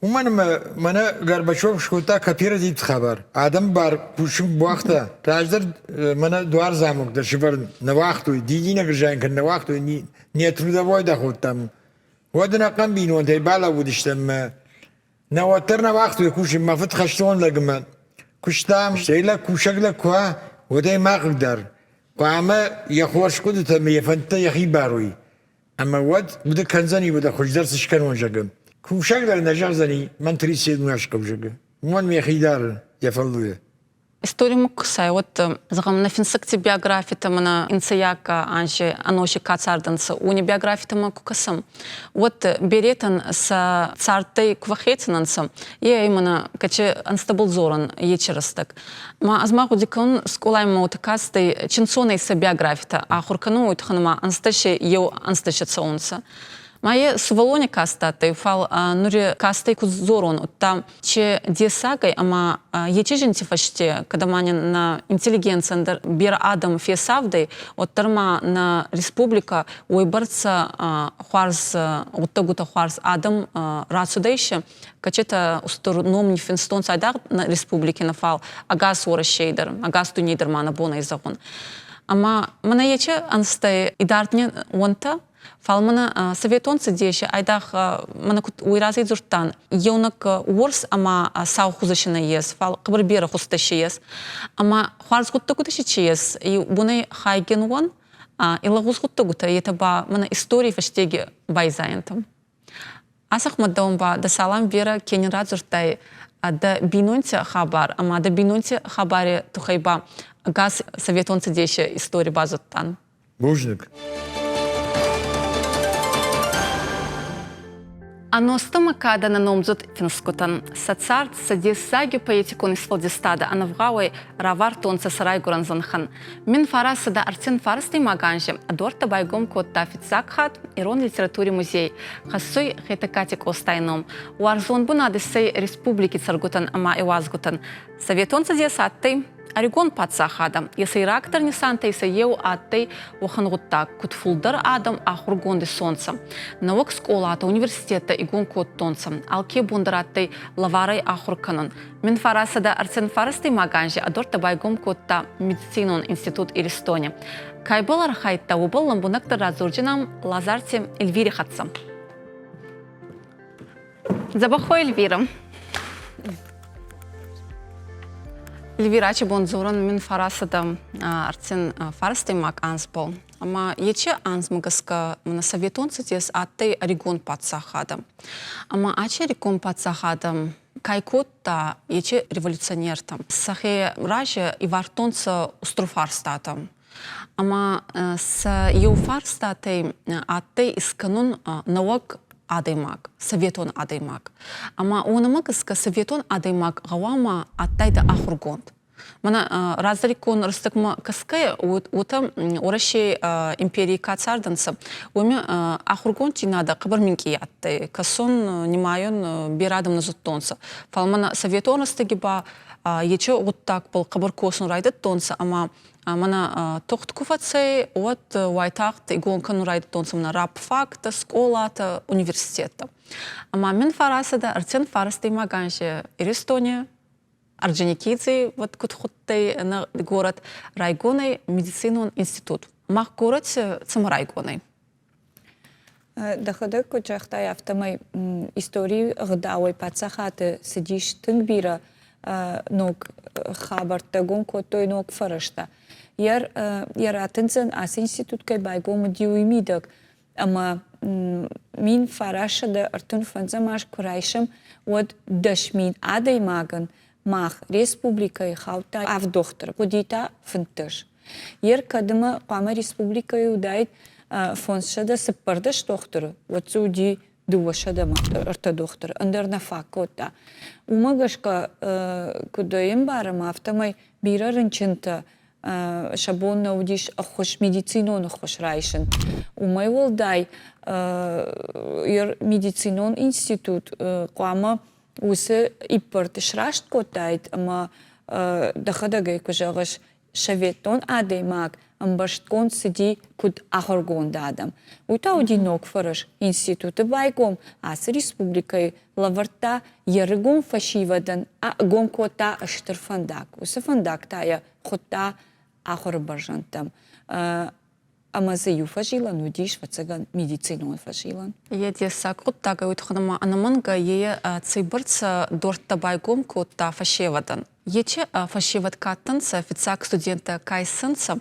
Уымӕн ӕмӕ мӕнӕ Горбачев скодта кооперативты хабар. Адӕм бар кусын буагъта. Раздӕр мӕнӕ дуар замок дӕр сывӕрын нӕ уагътой, дидинӕг рзайын кӕнын нӕ уагътой, не трудовой доходтам. Уӕд ӕнӕхъӕн бинонтӕй балӕууыдыстӕм ӕмӕ нӕ уӕддӕр нӕ уагътой кусын. Мӕ фыд хӕстон лӕгмӕ куыстам, стӕй лӕг кусӕг лӕг куы уа, уӕд ӕй ма хъыгдар. Хъуамӕ йӕ хорз хъуыдытӕ ӕмӕ йӕ фӕндтӕ йӕхи барой. Ӕмӕ уӕд хъуыды кӕндзӕни, уӕдӕ хуыздӕр цы скӕнон, зӕгъы. Кусӕг дӕр нӕ зӕгъдзӕни, мӕн тридцать хъӕуы, зӕгъы. Уымӕн мӕхи дары йӕ фӕллойӕ. Историмӕ куы кӕсай, уӕд, зӕгъӕм, нӕ финсӕгти биографитӕ мӕнӕ инцӕйаг анзи ӕноси ка цардӕнцӕ, уони биографитӕмӕ ку кӕсӕм, уӕд беретӕн сӕ цардтӕй ку фӕххецӕн ӕнцӕ, е ӕй мӕнӕ кӕчи ӕнзтӕбӕл дзорӕн ечи рӕстӕг. Ма ӕз ма гъуди кӕнун, скъолай ма уотӕ кастӕй, чинцонӕй сӕ биографитӕ ахур кӕнун, уой туххӕн ма ӕнзтӕ се еу ӕнзтӕ се цӕунцӕ. Ма е сувӕллони каст адтӕй, фал нури кастӕй ку дзорон, удта че дессагӕй ӕма ечи зинти фӕсте, кӕд ӕма нӕ интеллигенцийӕн дӕр берӕ адӕм фесавдӕй, уӕддӕр ма нӕ республикӕ уойбӕрцӕ хуарз гъуддӕгутӕ хуарз адӕм рацудӕй си, кӕчетӕ устур ном ниффинстонцӕ айдагъ нӕ республики нӕ, фал ӕгас Уӕрӕсей дӕр, ӕгас дуйней дӕр ма нӕ бон ӕй зӕгъун. Ӕма мӕнӕ ечи ӕнзтӕй идард не уӕнтӕ, фал мӕнӕ Советон Цӕдеси айдагъ мӕнӕ куд уой разӕй дзурдтан, еунӕг уорс ӕма сау хузӕ си нӕййес, фал хъӕбӕр берӕ хузтӕ си ес. Ӕма хуарз гъуддӕгутӕ си чи ес, и уонӕй хайгин уӕн, и лӕгъуз гъуддӕгутӕ, етӕ ба мӕнӕ историй фӕстеги байзайӕнтӕ. Асӕхмӕт дӕуӕн ба дӕ салам берӕ ке не радзурдтай дӕ бийнонти хабар ӕма дӕ бийнонти хабари туххӕй ба ӕгас Советон Цӕдеси истори базудтан. Бузныг. Ӕностӕмӕ кадӕ нӕ номдзуд финсгутӕн сӕ цард, сӕ дессаги поэтикон исфӕлдистадӕ ӕнӕвгъауӕй равардтонцӕ сӕ райгурӕн зӕнхӕн. 1939 анзи дуӕрттӕ байгом кодта фиццаг хатт Ирон литератури музей, хӕссуй Хетӕгкати Къостай ном. Уарзон бунат иссӕй республики цӕргутӕн ӕма иуазгутӕн. Советон Цӕдес адтӕй ӕригон паддзахадӕ. Йӕ сӕйрагдӕр нисантӕй сӕ еу адтӕй уӕхӕн гъуддаг, куд фулдӕр адӕм ахургонд исонцӕ. Нӕуӕг скъолатӕ, университеттӕ игон кодтонцӕ. Алке бон дӕр адтӕй лӕварӕй ахур кӕнун. 1939 анзи ӕдортӕ байгом кодта медицинон институт Иристони. Кайбӕл архайдта, уобӕл лӕмбунӕгдӕр радзордзинан Лазарти Эльвири хӕццӕ. Дзӕбӕх Эльвира. Эльвира, бон дзорӕн мин фарасадӕ ӕртин фарастӕймаг анзбӕл. Ӕма ечи анзмӕ гӕсгӕ мӕнӕ Советон Цӕдес адтӕй ӕригон паддзахадӕ. Ӕма ачи ӕригон паддзахадӕ кай кодта ечи революционертӕ. Сӕхе рази ивардтонцӕ устур фарстатӕ. Ӕма сӕ еу фарстатӕй адтӕй искӕнун нӕуӕг адӕймаг, советон адӕймаг. Ӕма уонӕмӕ гӕсгӕ советон адӕймаг гъӕуама адтайдӕ ахургонд. Мӕнӕ раздӕриккон рӕстӕгмӕ кӕсгӕй, уотӕ Уӕрӕсей империй ка цардӕнцӕ, уоми ахургонддзийнадӕ хъӕбӕр минкъий адтӕй. Кӕсун, нимайун берӕ адӕм нӕ зудтонцӕ. Фал мӕнӕ советон рӕстӕги ба ечи гъуддагбӕл хъӕбӕр косун райдӕдтонцӕ ӕма мӕнӕ тугъд ку фӕцӕй, уӕд уайтагъд игон кӕнун райдӕдтонцӕ мӕнӕ рабфактӕ, скъолатӕ, университеттӕ. Ӕма мин фарасадӕ ӕртин фарастӕймаг анзи Иристони Орджоникидзе вот куд худтӕй нӕ горӕт райгонӕй медицинон институт. Мах горӕт цӕмӕ райгонӕй? Дӕхӕдӕг куыд загътай, афтӕмӕй историйы ӕгъдауӕй паддзахады цыдис тынг бирӕ ног хабӕрттӕ, гом кодтой ног фӕрӕзтӕ. Йӕ ратындзӕн ацы институт кӕй байгом уыди, уый мидӕг ӕмӕ 1935 аз куы райсӕм, уӕд 10 000 адӕймагӕн мах республикӕйы хаудта авд дохтыры, хъуыди та 15. Йе ркӕдымӕ хъуамӕ республикӕйы уыдаид 514 дохтыры, уӕд дзы уыди 203 дохтыры, ӕндӕр нӕ фаг кодта. Уымӕ гӕсгӕ, куыд ӕй ӕмбарӕм, афтӕмӕй бирӕ рынчынтӕ сӕ бон нӕ уыдис ӕххуыс, медицинон ӕххуыс райсын. Уымӕй уӕлдай медицинон институт хъуамӕ уыцы иппӕрд сраст кодтаид ӕмӕ дӕхӕдӕг ӕй куы зӕгъыс, советон адӕймаг ӕмбӕрстгонд цыди куыд ахуыргонд адӕм. Уый та уыди ног фӕрӕз. Институты байгом ацы республикӕйы лӕвӕрдта йе рыгон фӕсивӕдӕн, гом кодта стыр фӕндаг. Уыцы фӕндаг та йӕ хуыдта ахуыры бӕрзӕндтӕм. Ӕмӕ дзы иу фӕзилӕн уыдис, ӕвӕццӕгӕн, медицинон фӕзилӕн. Йӕ дессаг хъуыддагӕй уый тыххӕй ӕмӕ ӕнӕмӕнгӕй йе цӕйбӕрц дорттӕ байгом кодта фӕсевӕдӕн. Ечи фӕсевӕд ка адтӕнцӕ, фиццаг студенттӕ ка иссӕнцӕ,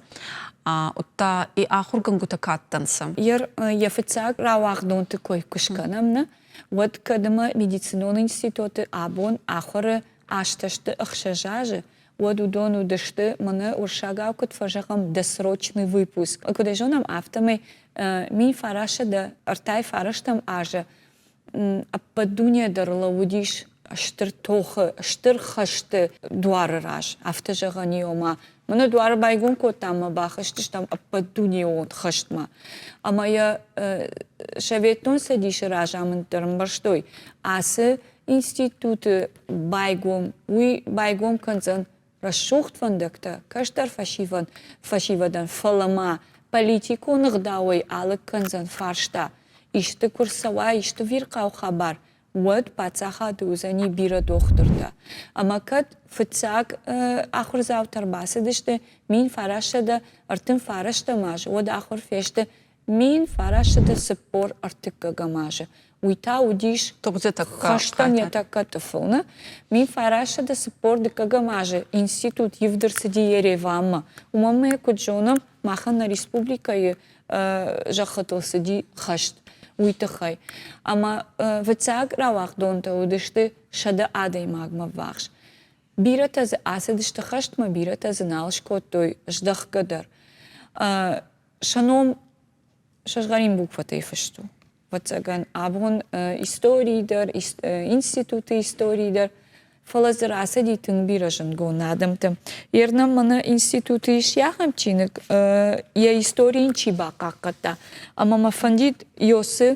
удта и ахургӕнгутӕ ка адтӕнцӕ. Йӕ фыццаг рауагъдонты кой куы скӕнӕм, нӕ, уӕд кӕд ӕмӕ медицинон институты абон ахуыры азтӕ сты 6 азы, уӕд уыдон уыдысты, мӕнӕ уырыссагау куыд фӕзӕгъӕм, досрочный выпуск. Куыд ӕй зонӕм, афтӕмӕй 1939 азы ӕппӕт дуне дӕр лӕууыдис стыр тохы, стыр хӕсты дуары раз. Афтӕ зӕгъӕн и, ома мӕнӕ дуар байгом кодтам ӕмӕ бахызтыстӕм ӕппӕтдунеон хӕстмӕ. Ӕмӕ йӕ Советон Цӕдисы разамынд дӕр ӕмбӕрстой, ацы институты байгом, уый байгом кӕндзӕн рӕсугъд фӕндӕгтӕ кӕстӕр фӕсивӕдӕн, фӕлӕ ма политикон ӕгъдауӕй алыг кӕндзӕн фарста, исты куы рцӕуа исты вирхъау хабар, уӕд паддзахады уыдзӕни бирӕ дохтыртӕ. Ӕмӕ кӕд фыццаг ахуырдзаутӕ ӕрбацыдысты 1939 аз, уӕд ахуыр фесты 1943 азы. Уый та уыдис хӕстӕн йӕ тӕккӕ тъыфыл. Нӕ? 1942 азы институт ивд ӕрцыди Ереванмӕ. Уымӕн ма куыд зонӕм, махӕн нӕ республикӕйы зӕххытыл цыди хӕст уый тыххӕй. Ӕмӕ фыццаг рауагъдонтӕ уыдысты 100 адӕймагмӕ ввахс. Бирӕтӕ дзы ацыдысты хӕстмӕ, бирӕтӕ дзы нал скодтой здӕхгӕ дӕр. Сӕ ном сызгъӕрин буквӕтӕй фыст у. Ӕвӕццӕгӕн, абон историйы дӕр, институты историйы дӕр, фӕлӕ дзы рацыди тынг бирӕ зындгонд адӕмтӕ. Ернӕм мӕнӕ институты ис ахӕм чиныг, йӕ истори йын чи бахъахъхъӕдта. Ӕмӕ мӕ фӕндид Йосы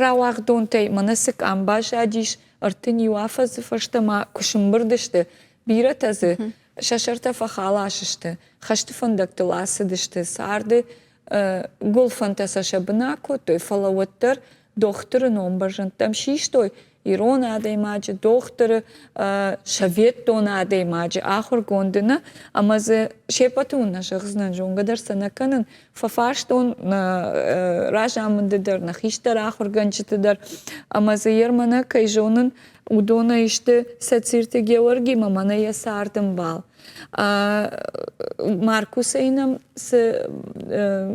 рауагъдонтӕй мӕнӕ цы къам баззадис, 31 афӕдзы фӕстӕ ма куы сымбырд сты, бирӕтӕ дзы сӕ сӕртӕ фӕхалас сты, хӕсты фӕндӕгтыл ацыдысты, царды гуылфӕнтӕ сӕ сӕ быны акодтой, фӕлӕ уӕддӕр дохтыры ном бӕрзӕндтӕм систой, ирон адӕймаджы, дохтыры, советтон адӕймаджы, ахуыргонды нӕ, ӕмӕ дзы се ппӕты уын нӕ зӕгъдзынӕн, зонгӕ дӕр сӕ нӕ кӕнын, фӕфарстон нӕ разамынды дӕр, нӕ хистӕр ахуыргӕнджыты дӕр, ӕмӕ дзы ермӕнӕ кӕй зонын, уыдонӕй сты Сацирты Георгимӕ мӕнӕ йӕ цардӕмбал. Маркусӕй нӕм цы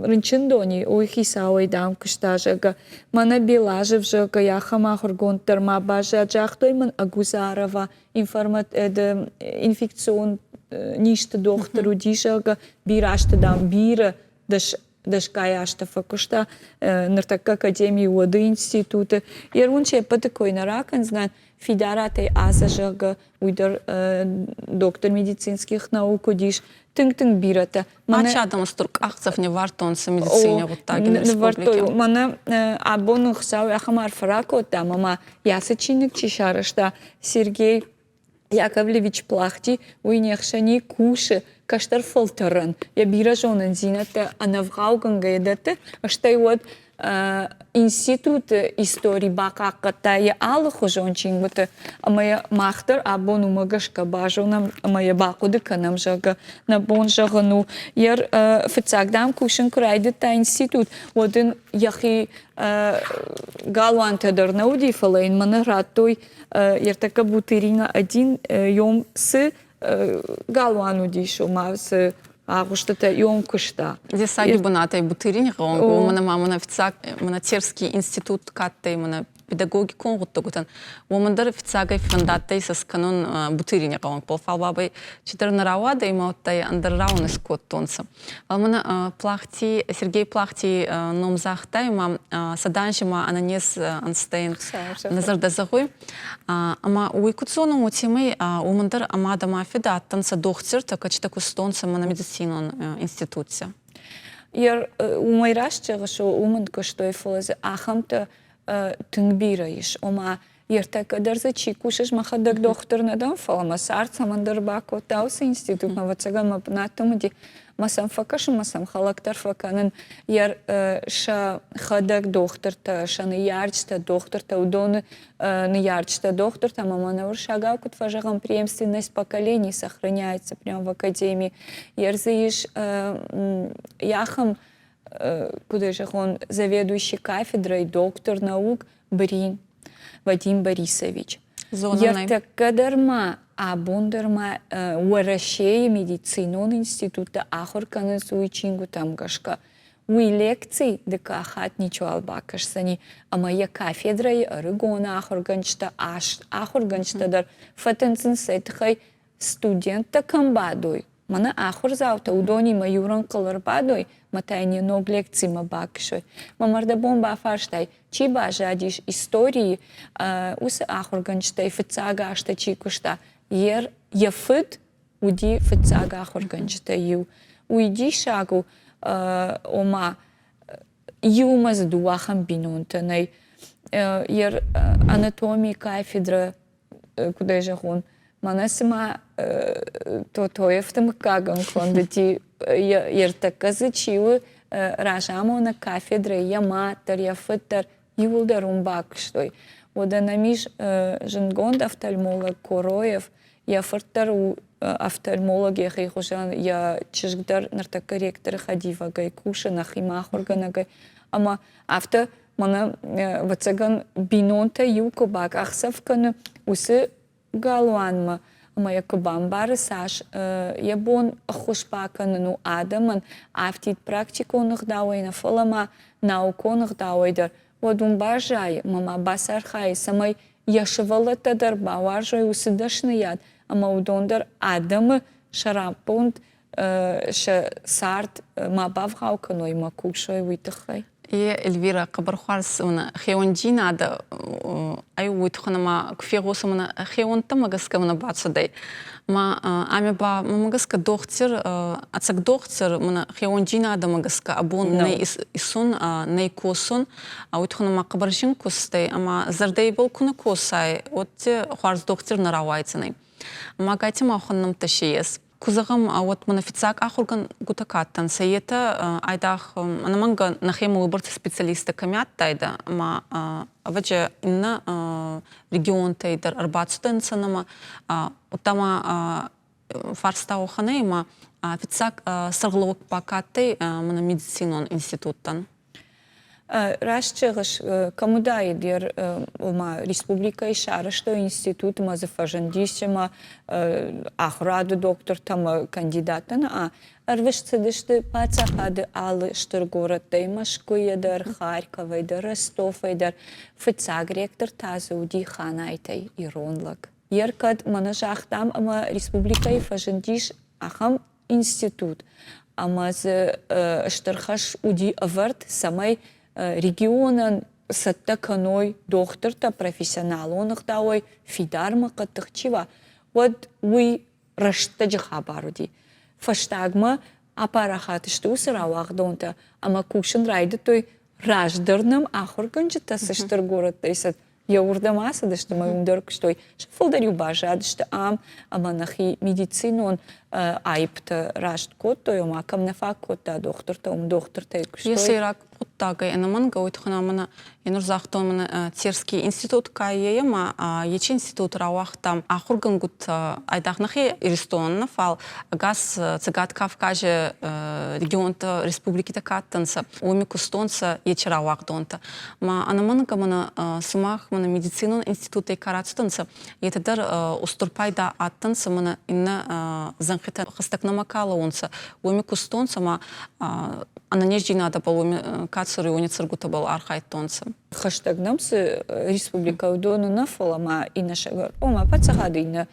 рынчындони, уый хицауӕй, дам, куыста, зӕгъгӕ. Мӕнӕ Белазов, зӕгъгӕ, ахӕм ахуыргонд дӕр ма баззад, загътой мын Агузарова, инфекцион низты дохтыр уыди, зӕгъгӕ, бирӕ азты, дам, бирӕ дӕсгай азтӕ фӕкуыста ныртӕккӕ академийы уӕды институты. Йе рвон се ппӕты кой нӕ ракӕндзынӕн, Фидаратӕй Азӕ, зӕгъгӕ, уый дӕр доктор медицинских наук уыдис. Тынг-тынг бирӕтӕ. Мачи адӕм стыр къахдзӕф не вӕрдтонцӕ медицини гъуддаги республики. Мӕнӕ абон Хуыцау ахӕм арфӕ ракодта, ӕмӕ ма йӕ цы чиныг чи сарӕзта, Сергей Яковлевич Плахти, уый не хсӕни кусы кӕстӕр фӕлтӕрӕн, йӕ бирӕ зонындзинӕдтӕ ӕнӕвгъаугӕнгӕйӕ дӕтты, стӕй уӕд институты истори бахъахъхъӕдта йӕ алыхуызон чингуыты, ӕмӕ йӕ мах дӕр абон уымӕ гӕсгӕ базонӕм ӕмӕ йӕ бахъуыды кӕнӕм, зӕгъгӕ, нӕ бон зӕгъын у. Йӕ фыццаг, дам, кусын куы райдыдта институт, уӕд ын йӕхи галуантӕ дӕр нӕ уыди, фӕлӕ йын мӕнӕ радтой ӕртӕккӕ Бутырина один йом цы галуан уыдис, ома цы агъуыстытӕ иом куыста. Дессаги бунатӕй Бутырини гъӕунгӕ, уомӕн ӕма мӕнӕ фиццаг мӕнӕ Терский институт ка адтӕй, мӕнӕ педагогикон гъуддӕгутӕн, уомӕн дӕр фиццагӕй фӕндадтӕй сӕ скӕнун Бутырини гъӕунгбӕл, фал бабӕй чидӕр нӕ рауадӕй ма удта ӕндӕр рауӕн искодтонцӕ. Фал мӕнӕ Плахти, Сергей Плахти ном загътай ма сӕдӕанзи ма ӕнӕнез ӕнзтӕй нӕ зӕрдӕ зӕгъуй. Ӕма уой куд зонун, уотемӕй уомӕн дӕр ӕ мадӕ ма фидӕ адтӕнцӕ дохтиртӕ, кӕцитӕ кустонцӕ мӕнӕ медицинон институтти. Уымӕй раст зӕгъыс, уымӕн куыстой, фӕлӕ дзы ахӕмтӕ тынг бирӕ ис. Ома, ӕртӕккӕ дӕр дзы чи кусыс, мӕхӕдӕг дохтыр нӕ дӕн, фӕлӕ мӕ цард цӕмӕндӕр бакодта уыцы институтмӕ, ӕвӕццӕгӕн мӕ бынат уым уыди. Мӕ сӕм фӕкӕсын, мӕ сӕм хӕлӕг дӕр фӕкӕнын. Йӕ сӕхӕдӕг дохтыртӕ, сӕ ныййарджытӕ дохтыртӕ, уыдоны ныййарджытӕ дохтыртӕ ӕмӕ мӕнӕ уырыссагау куыд фӕзӕгъӕм, преемственность поколений сохраняется прямо в академии. Йер дзы ис ахӕм, куыд ӕй зӕгъон, заведующий кафедрой, доктор наук Брин Вадим Борисович. Ӕртӕккӕ дӕр ма, абон дӕр ма Уӕрӕсейы медицинон институтты ахуыр кӕнынц уый чингуытӕм гӕсгӕ. Уый лекци дыккаг хатт ничиуал бакӕсдзӕни ӕмӕ йӕ кафедрӕйы ӕрыгон ахуыргӕнджытӕ, ахуыргӕнджытӕ дӕр фӕтындзынц сӕ тыххӕй студенттӕ кӕм бадой, мӕнӕ ахуырдзаутӕ уыдонимӕ иу рӕнхъыл ӕрбадой мӕ та йын йӕ ног лекцимӕ бакӕсой. Мӕ мӕрдӕбон бафарстай, чи баззадис историйы уыцы ахуыргӕнджытӕй фыццаг азты чи куыста, йӕ фыд уыди фыццаг ахуыргӕнджытӕй иу. Уый диссаг у, ома иумӕ дзы дыууӕ ахӕм бинонтӕ нӕй. Йӕ анатомийы кафедрӕ куыд ӕй зӕгъон, мӕнӕ цыма Тотоевты мыггагӕн конд уыди, йе ртӕккӕ дзы чи у разамонӕг кафедрӕйы, йӕ мад дӕр, йӕ фыд дӕр, иууылдӕр уым бакуыстой. Уӕдӕ нӕм ис зындгонд офтальмолог Короев, йӕ фырт дӕр у офтальмолог йӕхи хуызӕн, йӕ чызг дӕр ныртӕккӕ ректоры хӕдивӕгӕй кусы, нӕхимӕ ахуыргӕнӕгӕй. Ӕмӕ афтӕ Мӕнӕ, ӕвӕццӕгӕн, бинонтӕ иу куы бакъахдзӕф кӕны уыцы галуанмӕ ӕмӕ йӕ куы бамбары, цас йӕ бон ӕххуыс бакӕнын у адӕмӕн, афтид практикон ӕгъдауӕй нӕ, фӕлӕ ма наукон ӕгъдауӕй дӕр, уӕд уым баззайы ӕмӕ ма бацархайы, цӕмӕй йӕ сывӕллӕттӕ дӕр бауарзой уыцы дӕсныйад ӕмӕ уыдон дӕр адӕмы сӕраппонд сӕ цард ма бавгъау кӕной, ма кусой, уый тыххӕй. Е, Эльвира, хъӕбӕр хуарз хеуондзийнадӕ ӕй уой туххӕн ӕма ку фегъосӕн мӕнӕ хеуӕнттӕмӕ гӕсгӕ мӕнӕ бацудӕй. Ма ами ба мӕмӕ гӕсгӕ дохтир, ӕцӕг дохтир мӕнӕ хеуондзийнадӕмӕ гӕсгӕ абон нӕ исун, нӕ косун. Уой туххӕн ӕма хъӕбӕр зин кустӕй ӕма зӕрдӕ ибӕл ку нӕ косай, уӕд хуарз дохтир нӕ рауайдзӕнӕй. Ӕма гайтти ма уӕхӕн нӕмттӕ си ес. Ку зӕгъӕм, уӕд мӕнӕ фиццаг ахургӕнгутӕ ка адтӕнцӕ, етӕ айдагъ ӕнӕмӕнгӕ нӕхемӕ уойбӕрцӕ специалисттӕ кӕми адтайдӕ, ӕма ӕвӕдзи иннӕ регионтӕй дӕр ӕрбацудӕнцӕ нӕмӕ, удта ма фарста уӕхӕнӕй, ӕма фиццаг сӕргълӕууӕг ба ка адтӕй мӕнӕ медицинон институттӕн? Раст зӕгъыс, кӕм уыдаид йӕ ома республикӕйы сарӕзтой институт ӕмӕ дзы фӕзындис ӕмӕ ахуырады доктортӕ ӕмӕ кандидаттӕ нӕ ӕрвыст цыдысты паддзахады алы стыр горӕттӕй Мӕскуыйӕ дӕр, Харьковӕй дӕр, Ростовӕй дӕр. Фыццаг ректор та дзы уыди Ханайтӕй ирон лӕг. Йе ркӕд мӕнӕ загътам ӕмӕ республикӕйы фӕзындис ахӕм институт, ӕмӕ дзы стыр хӕс уыди ӕвӕрд, цӕмӕй регионӕн цӕттӕ кӕной дохтыртӕ профессионалон ӕгъдауӕй фидармӕ хъӕддых чи уа, уӕд уый рӕстӕджы хабар уыди. Фӕстагмӕ апарахат сты уыцы рауагъдонтӕ ӕмӕ кусын райдыдтой раздӕр нӕм ахуыргӕнджытӕ цы стыр горӕттӕй цыд, йӕ уырдӕм ацыдысты ӕмӕ уым дӕр куыстой. Сӕ фылдӕр-иу баззадысты ам ӕмӕ нӕхи медицинон аипптӕ раст кодтой, ома кӕм нӕ фаг кодта дохтыртӕ, уым дохтыртӕй куыстой. Йӕ сӕйраг хъуыддагӕй ӕнӕмӕнгӕ уый тыххӕй мӕнӕ ныр загътон мӕнӕ Терский институт кӕй ӕма ечи институт рауагъта ахуыргӕнгутӕ айдагъ нӕхи Иристонӕн нӕ, фал ӕгас Цӕгат Кавкази регионтӕ, республикитӕ ка адтӕнцӕ, уоми кустонцӕ ечи рауагъдонтӕ. Ма ӕнӕмӕнгӕ мӕнӕ сумах мӕнӕ медицинон институтӕй ка рацудӕнцӕ, етӕ дӕр устур пайда адтӕнцӕ мӕнӕ иннӕ зӕнхитӕ хӕстӕг нӕмӕ ка лӕуунцӕ, уоми кустонцӕ ма ӕнӕнездзийнадӕбӕл уоми ка цӕруй, уони цӕргутӕбӕл архайдтонцӕ. Хӕстӕг нӕм цы республикӕ уыдоны нӕ, фӕлӕ ма иннӕ ома паддзахады иннӕ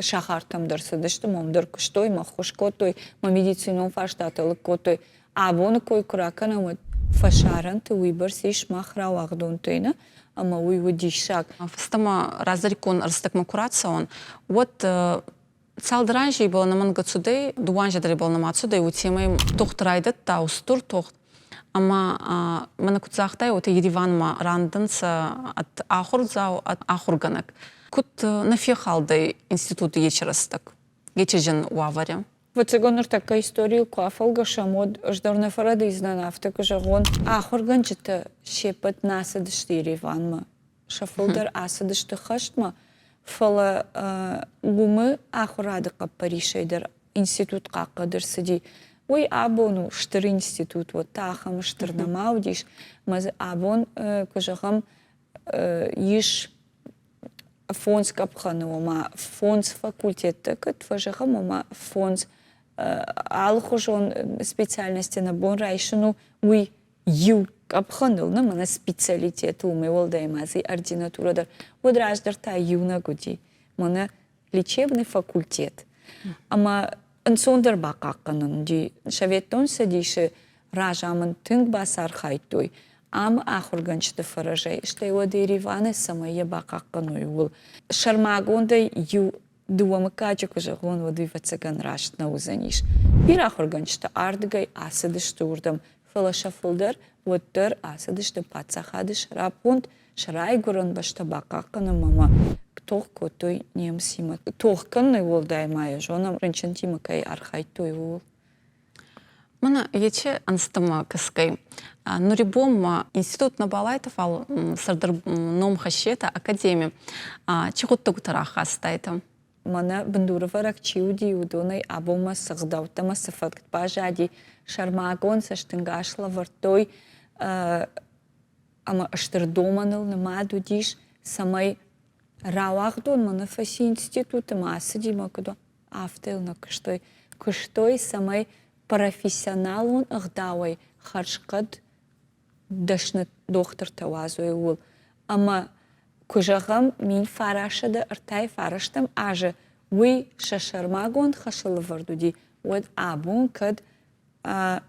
сахартӕм дӕр цыдысты, уым дӕр куыстой, мӕ ххуыс кодтой, мӕ медицинон фарстатӕ лыг кодтой. Абоны кой куы ракӕнӕм, уӕд фӕсарӕнты уыйбӕрц ис мах рауагъдонтӕй, нӕ? Ӕмӕ уый у диссаг. Фӕстӕмӕ раздӕриккон рӕстӕгмӕ куы рацӕуӕн, уӕд цалдӕр анзи ибӕл ӕнӕмӕнгӕ цудӕй, дууӕ анзи дӕр ибӕл нӕма цудӕй, уотемӕй тохт райдӕдта, устур тохт. Ӕма мӕнӕ куд загътай, уотӕ Ереванмӕ рандӕнцӕ ӕд ахурдзау, ӕд ахургӕнӕг. Куд нӕ фехалдӕй институти ечи рӕстӕг, ечи зин уавӕри? Ӕвӕццӕгӕн, ныртӕккӕ историйыл куы афӕлгӕсӕм, уӕд ӕз дӕр нӕ фӕрӕдыйдзынӕн, афтӕ куы зӕгъон, ахуыргӕнджытӕ се ппӕт нӕ ацыдысты Ереванмӕ. Сӕ фылдӕр ацыдысты хӕстмӕ, фӕлӕ уымы ахуырады хъӕппӕрисӕй дӕр институт хъахъхъӕд ӕрцыди. Уый абон у стыр институт, уӕд та ахӕм стыр нӕма уыдис. Ӕмӕ дзы абон, куы зӕгъӕм, ис фондз къӕпхӕны, ома фондз факультеттӕ кӕд фӕзӕгъӕм, ома фондз алыхуызон специальностӕ нӕ бон райсын у, уый иу къӕпхӕныл, нӕ мӕнӕ специалитет уымӕй уӕлдай ма дзы ординатурӕ дӕр, уӕд раздӕр та иунӕг уыди, мӕнӕ лечебный факультет. Ӕмӕ ӕнцондӕр бахъахъхъӕнӕн уыди. Советон Цӕдисы разамынд тынг бацархайдтой ам ахуыргӕнджыты фӕрӕзӕй, стӕй уӕд Ереваны, цӕмӕй йӕ бахъахъхъӕной, ууыл. Сӕрмагондӕй иу дыууӕ мыггаджы куы зӕгъон, уӕд уый ӕвӕццӕгӕн раст нӕ уыдзӕнис. Бирӕ ахуыргӕнджытӕ ардыгӕй ацыдысты уырдӕм, фӕлӕ сӕ фылдӕр уӕддӕр ацыдысты паддзахады сӕраппонд сӕ райгуырӕн бӕстӕ бахъахъхъӕнынмӕ ӕмӕ тох кодтой немыцимӕ. Тох кӕныны уӕлдай ма йӕ зонӕм, рынчынтимӕ кӕй архайдтой, ууыл. Мӕнӕ ечи ӕнзтӕмӕ кӕсгӕй, нури бон ма институт нӕ балайтӕ, фал сӕрдар ном хӕссетӕ академи. Чи гъуддӕгутӕ рахастайтӕ? Мӕнӕ бындурӕвӕрӕг чи уыди, уыдонӕй абонмӕ цы гъдӕуттӕ ӕмӕ цы фӕтк баззади, сӕрмагонд цӕстӕнгас лӕвӕрдтой ӕмӕ стыр домӕныл нымад уыдис, цӕмӕй рауагъдон мӕнӕ фӕци институты ма ацыди мӕ куыд афтӕ йыл нӕ куыстой. Куыстой, цӕмӕй профессионалон ӕгъдауӕй хӕрзхъӕд дӕсны дохтыртӕ уадзой, ууыл. Ӕмӕ куы зӕгъӕм, 1939 азы уый сӕ сӕрмагонд хӕсылӕвӕрд уыди, уӕд абон кӕд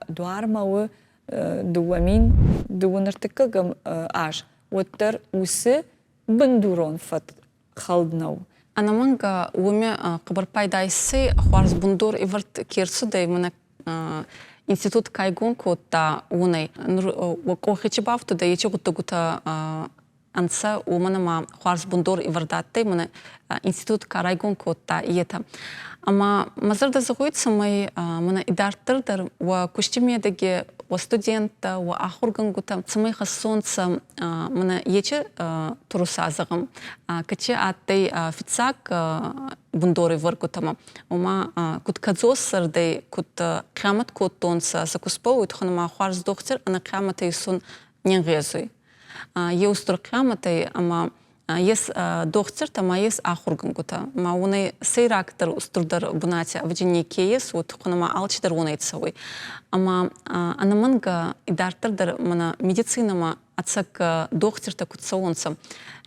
дуармӕ у. 2002 аз, уӕддӕр уыцы бындурон фӕтк хӕлд нӕу. Ӕнӕмӕнгӕ уоми хъӕбӕр пайда иссӕй, хуарз бундор ивӕрд ке рцудӕй, мӕнӕ институт ка игон кодта, уонӕй. Нур уӕ къохи чи бафтудӕй, еци гъуддӕгутӕ ӕнцӕ, уомӕн ӕма хуарз бундор ивӕрд адтӕй, мӕнӕ институт ка райгон кодта, етӕ. Ӕма мӕ зӕрдӕ зӕгъуй, цӕмӕй мӕнӕ идарддӕр дӕр уӕ кусти медӕги уӕ студенттӕ, уӕ ахургӕнгутӕ цӕмӕй хӕссонцӕ мӕнӕ ечи туруса зӕгъӕм, кӕци адтӕй фиццаг бундорӕвӕргутӕмӕ, ома куд кӕдзоссӕрдӕй, куд хъиамӕт кодтонцӕ сӕ кустбӕл, уой туххӕн ӕма хуарз дохтир ӕнӕ хъиамӕтӕй исун не нгъезуй. Е устур хъиамӕт ӕй ӕма ес дохтиртӕ ма ес ахургӕнгутӕ. Ма уонӕй сӕйрагдӕр устурдӕр бунати ӕвӕдзи неке ес, уой туххӕн ӕма алчидӕр уонӕй цӕуй. Ӕма ӕнӕмӕнгӕ идарддӕр дӕр мӕнӕ медицинӕмӕ ӕцӕг дохтиртӕ куд цӕуонцӕ,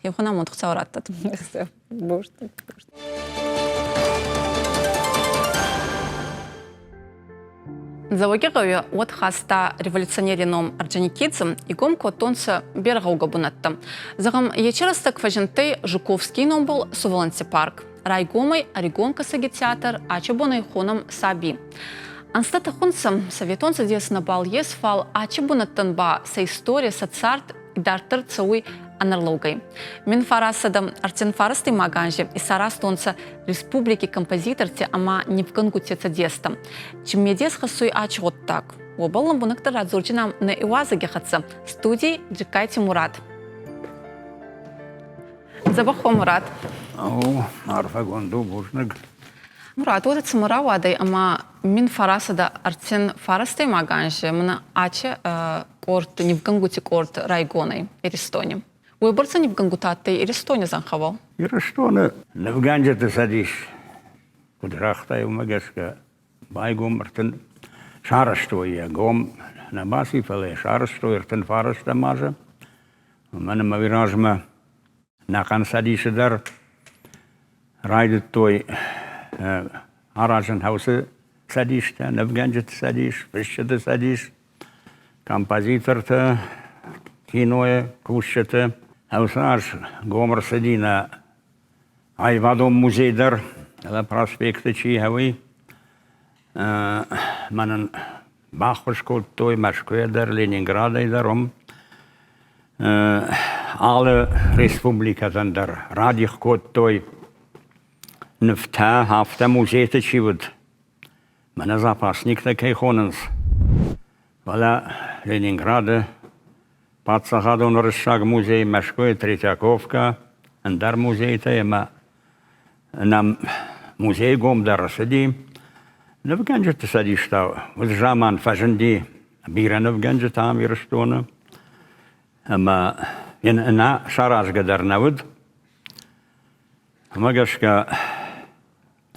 еухӕн амонд Хуцау раттӕд. Дзӕуӕгигъӕуи уӕд хаста революционери ном Орджоникидзе, игом кодтонцӕ берӕ гъӕугӕ бунӕттӕ. Зӕгъӕм, ечи рӕстӕг фӕззиндтӕй Жуковскийи номбӕл Сувӕллӕнтти парк. Райгомӕй ӕригон кӕсӕги театр ачи бонӕй хонӕм Саби. Ӕнзтӕ тӕхунцӕ, Советон Цӕдес нӕбал ес, фал ачи бунӕттӕн ба сӕ истори, сӕ цард идарддӕр цӕуй ӕнӕрлӕугӕй. 1900 ӕртинфарастӕймаг анзи исаразтонцӕ республики композиторти ӕма нивгӕнгути цӕдестӕ. Чи медес хӕссуй ачи гъуддаг? Уобӕл лӕмбунӕгдӕр радзордзинан нӕ иуазӕги хӕццӕ студий Джиккайти Мурат. Дзӕбӕх Мурат. О, арфӕгонд у, бузныг. Мурат, уотӕ цума рауадӕй ӕма мин фарасадӕ ӕртин фарастӕймаг анзи мӕнӕ ачи къорд, нивгӕнгути къорд райгонӕй Иристони. Уойбӕрцӕ нивгӕнгутӕ адтӕй Иристони зӕнхӕбӕл? Ирыстоны нывгӕнджыты цӕдис, куыд загътай, уымӕ гӕсгӕ байгом ӕртын сарӕзтой йӕ гом нӕ баци, фӕлӕ йӕ сарӕзтой 35 азы. Уымӕн ӕмӕ уый размӕ нӕхъӕн цӕдисы дӕр райдыдтой аразын хӕусы цӕдистӕ, нывгӕнджыты цӕдис, фысджыты цӕдис, композитортӕ, кинойы кусджыты. Уыцы аз гом ӕрцыди нӕ аивадон музей дӕр, проспекты чи уый. Мӕнӕн баххуыс кодтой Мӕскуыйӕ дӕр, Ленинградӕй дӕр уым. Алы республикӕтӕн дӕр радих кодтой нывтӕ, афтӕ музейты чи уыд, мӕнӕ запасниктӕ кӕй хонынц, фӕлӕ Ленинграды паддзахадон уырыссаг музей, Мӕскуыйы Третьяковка, ӕндӕр музейтӕ ӕмӕ нӕм музей гом дӕр ӕрцыди. Нывгӕнджыты цӕдистӕ уыд заман фӕзынди бирӕ нывгӕнджытӕ ам Ирыстоны ӕмӕ йын ӕнӕ саразгӕ дӕр нӕ уыд. Уымӕ гӕсгӕ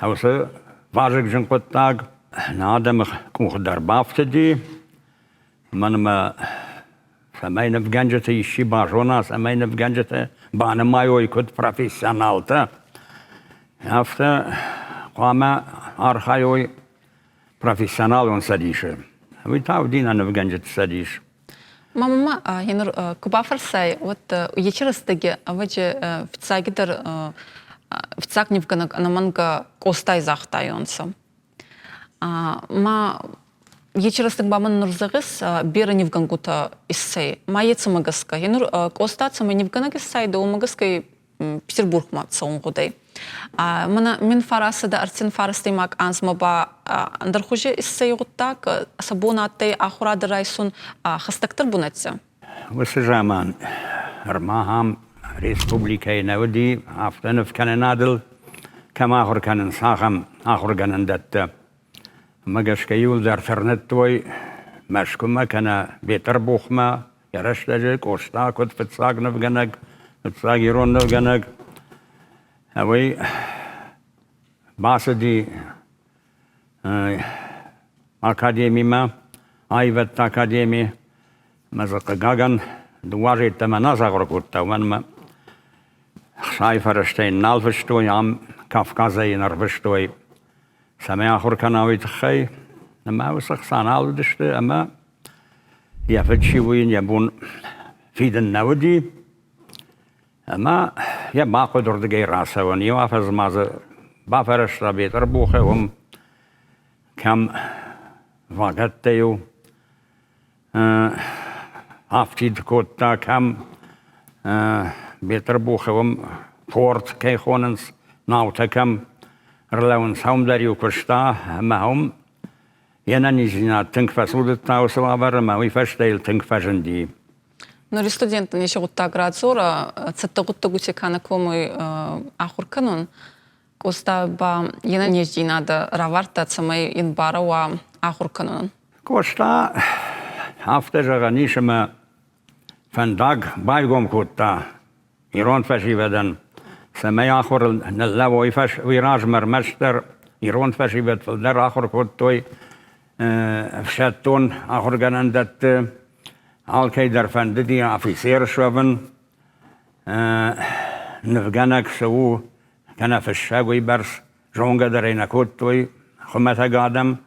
Уыцы вазыгджын хъуыддаг нӕ адӕмы къухы дӕр бафтыди. Мӕнмӕ цӕмӕй нывгӕнджыты исчи базона, цӕмӕй нывгӕнджыты банымайой куыд профессионалтӕ, афтӕ хъуамӕ архайой профессионалон цӕдисы. Уый та уыди нӕ нывгӕнджыты цӕдис. Мамӕ еныр ку бафӕрсай, уӕд ечи рӕстӕги ӕвӕдзи фиццагидӕр фиццаг нивгӕнӕг ӕнӕмӕнгӕ Къостай загътайуонцӕ. Ма ечи рӕстӕг ба мӕн нур зӕгъис, берӕ нивгӕнгутӕ иссӕй. Ма ецимӕ гӕсгӕ. Енур Къоста цӕмӕй нивгӕнӕг иссайдӕ, уомӕ гӕсгӕ Петербургмӕ цӕун гъудӕй. Мӕнӕ мин фарасадӕ ӕртин фарастӕймаг анзмӕ ба ӕндӕрхузи иссӕй гъуддаг, сӕ бон адтӕй ахурадӕ райсун хӕстӕгдӕр бунӕттӕ. Уыцы заман ӕрмахӕм республикӕйы нӕ уыди афтӕ нывкӕнынадыл кӕм ахуыр кӕнынц, ахӕм ахуыргӕнӕндӕттӕ. Уымӕ гӕсгӕ иуылдӕр тырныдтой Мӕскуымӕ кӕнӕ Бетъырбухмӕ Йӕ рӕстӕджы Къоста куыд фыццаг нывгӕнӕг, фыццаг ирон нывгӕнӕг, уый бацыди академимӕ, аивӕдты академи, ӕмӕ дзы, хъыгагӕн, дыууӕ азы йеддӕмӕ нӕ сахуыр кодта, уымӕн ӕмӕ ӕхцайы фӕрӕзтӕ йын нал фыстой, ам Кавказӕй йын ӕрвыстой, цӕмӕй ахуыр кӕна, уый тыххӕй. Ӕмӕ уыцы ӕхца нал уыдысты ӕмӕ. Йӕ фыд чи у, йын йӕ бон фидын нӕ уыди. Ӕмӕ йӕ бахъуыд уырдыгӕй рацӕуын. Иу афӕдз ма дзы бафӕрӕзта Бетъырбухы, уым кӕм вагӕттӕ-иу афтид кодта, кӕм Бетъырбухы уым порт кӕй хонынц, наутӕ кӕм ӕрлӕууынц, уым дӕр-иу куыста ӕмӕ уым йе нӕниздзинад тынг фӕцудыдта уыцы уавӕры ӕмӕ уый фӕстӕ йыл тынг фӕзынди. Нури студенттӕн еци гъуддаг радзорӕ, цӕттӕ гъуддӕгути ка нӕ комуй ахур кӕнун, Къоста ба е нӕнездзийнадӕ равардта, цӕмӕй ин барӕ уа ахур кӕнунӕн. Къоста афтӕ зӕгъӕн ис, ӕмӕ фӕндаг байгом кодта ирон фӕсивӕдӕн, цӕмӕй ахуырыл ныллӕууой. Уый размӕ ӕрмӕстдӕр ирон фӕсивӕд фылдӕр ахуыр кодтой ӕфсӕддон ахуыргӕнӕндӕтты. Алкӕй дӕр фӕндыди афицер суӕвын. Нывгӕнӕг цы у, кӕнӕ фыссӕг уыйбӕрц зонгӕ дӕр ӕй нӕ кодтой хуымӕтӕг адӕм.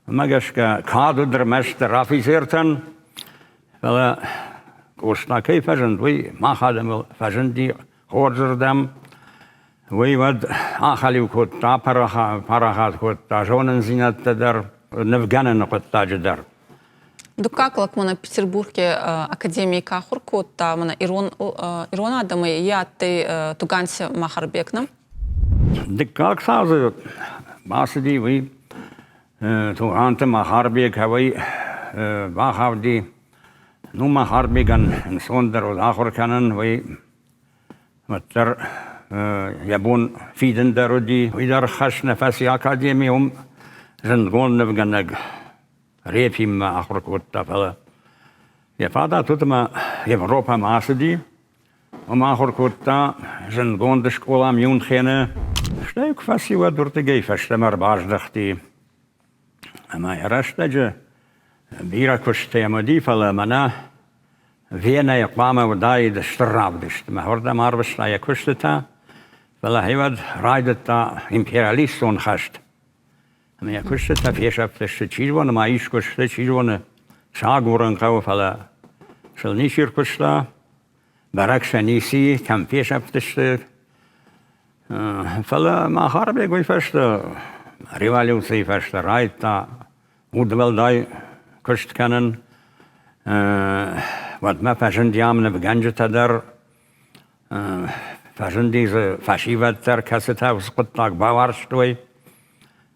Уымӕ гӕсгӕ кад уыд ӕрмӕстдӕр афицертӕн, фӕлӕ Къоста кӕй фӕзынд, уый мах адӕмыл фӕзынди хорзырдӕм. Уый уӕд ахӕлиу кодта, парахат кодта зонындзинӕдтӕ дӕр, нывгӕныны хъуыддаджы дӕр. Дуккаг лӕг мӕнӕ Петербурги академийи ка ахур кодта, мӕнӕ ирон, ирон адӕмӕй е адтӕй Туганти Махарбег, нӕ? Дыккаг цауы бацыди уый Тугъанты Махарбег уый бахауди. Ну, Махарбегӕн ӕнцондӕр уыд ахуыр кӕнын, уый уӕддӕр йӕ бон фидын дӕр уыди. Уый дӕр хӕс нӕ фӕци академи, уым зындгонд нывгӕнӕг Репинмӕ ахуыр кодта, фӕлӕ йӕ фадат уыд ӕмӕ Европӕмӕ ацыди. Уым ахуыр кодта зындгонд скъола Мюнхены. Стӕй куы фӕци, уӕд уырдыгӕй фӕстӕмӕ ӕрбаздӕхти. Ӕмӕ йӕ рӕстӕджы бирӕ куыстытӕ йӕм уыди, фӕлӕ мӕнӕ Венӕйы хъуамӕ уыдаид стыр равдыст. Мӕ уырдӕм арвыста йӕ куыстытӕ, фӕлӕ уӕд райдыдта империалистон хӕст. Ӕмӕ йӕ куыстытӕ фесӕфтысты. Чи зоны ма искуы сты, чи зоны, сӕ агурын хъӕуы, фӕлӕ сыл ничи ркуыста, бӕрӕг сӕ ницы и, кӕм фесӕфтысты. Фӕлӕ Махарбег уый фӕстӕ, революцийы фӕстӕ райдыдта удуӕлдай куыст кӕнын. Уӕдмӕ фӕзынди ам нывгӕнджытӕ дӕр, Фӕзынди дзы фӕсивӕд дӕр, кӕцытӕ уыцы хъуыддаг бауарзтой.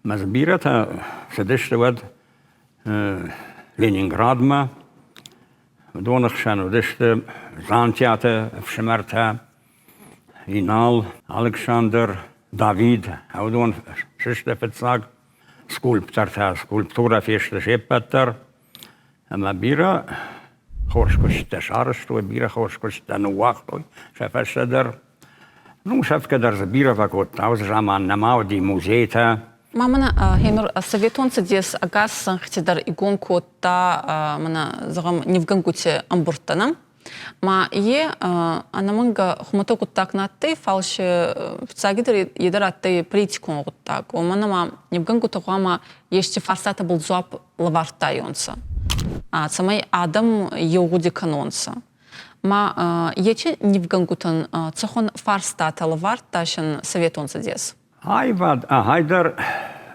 Ӕмӕ дзы бирӕтӕ цыдысты уӕд Ленинградмӕ. Уыдоны хсӕн уыдысты Дзантиаты ӕфсымӕртӕ, Инал, Алыксандр, Давид. Уыдон сысты фыццаг скульптортӕ, скульптурӕ фесты се ппӕт дӕр. Ӕмӕ бирӕ хорз куысттӕ сарӕзтой, бирӕ хорз куысттӕ ныууагътой сӕ фӕстӕ дӕр. Ну, сӕфгӕ дӕр дзы бирӕ фӕкодта, уыцы заман нӕма уыди музейтӕ. Ма мӕнӕ гъенур Советон Цӕдес ӕгас зӕнхити дӕр игон кодта мӕнӕ, зӕгъӕм, нивгӕнгути ӕмбурдтӕ, нӕ? Ма е ӕнӕмӕнгӕ хумӕтӕг гъуддаг нӕ адтӕй, фал си фиццагидӕр е дӕр адтӕй политикон гъуддаг. Уомӕн ӕма нивгӕнгутӕ гъӕуама ести фарстатӕбӕл дзуапп лӕвардтайуонцӕ, цӕмӕй адӕм еу гъуди кӕнонцӕ. Ма ечи нивгӕнгутӕн цӕхуӕн фарстатӕ лӕвардта син Советон Цӕдес? Аивад ахӕй дӕр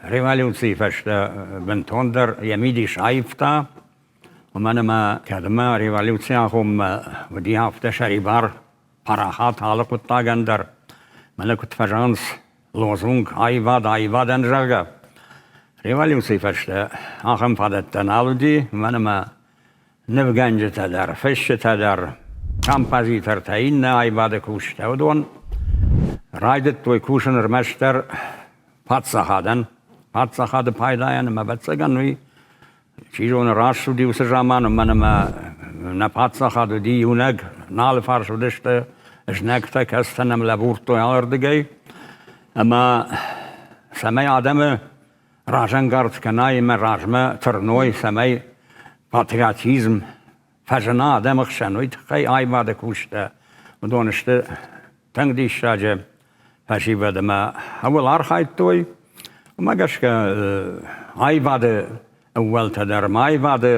революцийы фӕстӕ бынтондӕр йӕ мидис аивта, уымӕн ӕмӕ кӕдмӕ революцийы агъоммӕ уыди афтӕ сӕрибар, парахат алы хъуыддагӕн дӕр. Мӕнӕ куыд фӕзӕгъынц лозунг аивад аивадӕн, зӕгъгӕ. Революцийы фӕстӕ ахӕм фадӕттӕ нал уыди, уымӕн ӕмӕ нывгӕнджытӕ дӕр, фысджытӕ дӕр, композитортӕ, иннӕ аивады кусджытӕ, уыдон райдыдтой кусын ӕрмӕстдӕр паддзахадӕн, паддзахады пайдайӕн ӕмӕ, ӕвӕццӕгӕн, уый Чи зоны, раст уыди уыцы заман, уымӕн ӕмӕ нӕ паддзахад уыди иунӕг, налы фарс уыдысты знӕгтӕ, кӕцытӕ нӕм лӕбурдтой алырдыгӕй. Ӕмӕ цӕмӕй адӕмы разӕнгард кӕнай ӕмӕ размӕ тырной, цӕмӕй патриотизм фӕзына адӕмы хсӕн, уый тыххӕй аивады кусджытӕ уыдон сты тынг диссаджы фӕсивӕд ӕмӕ ӕуыл архайдтой. Уымӕ гӕсгӕ аивады ӕууӕлтӕ дӕр ӕмӕ аивады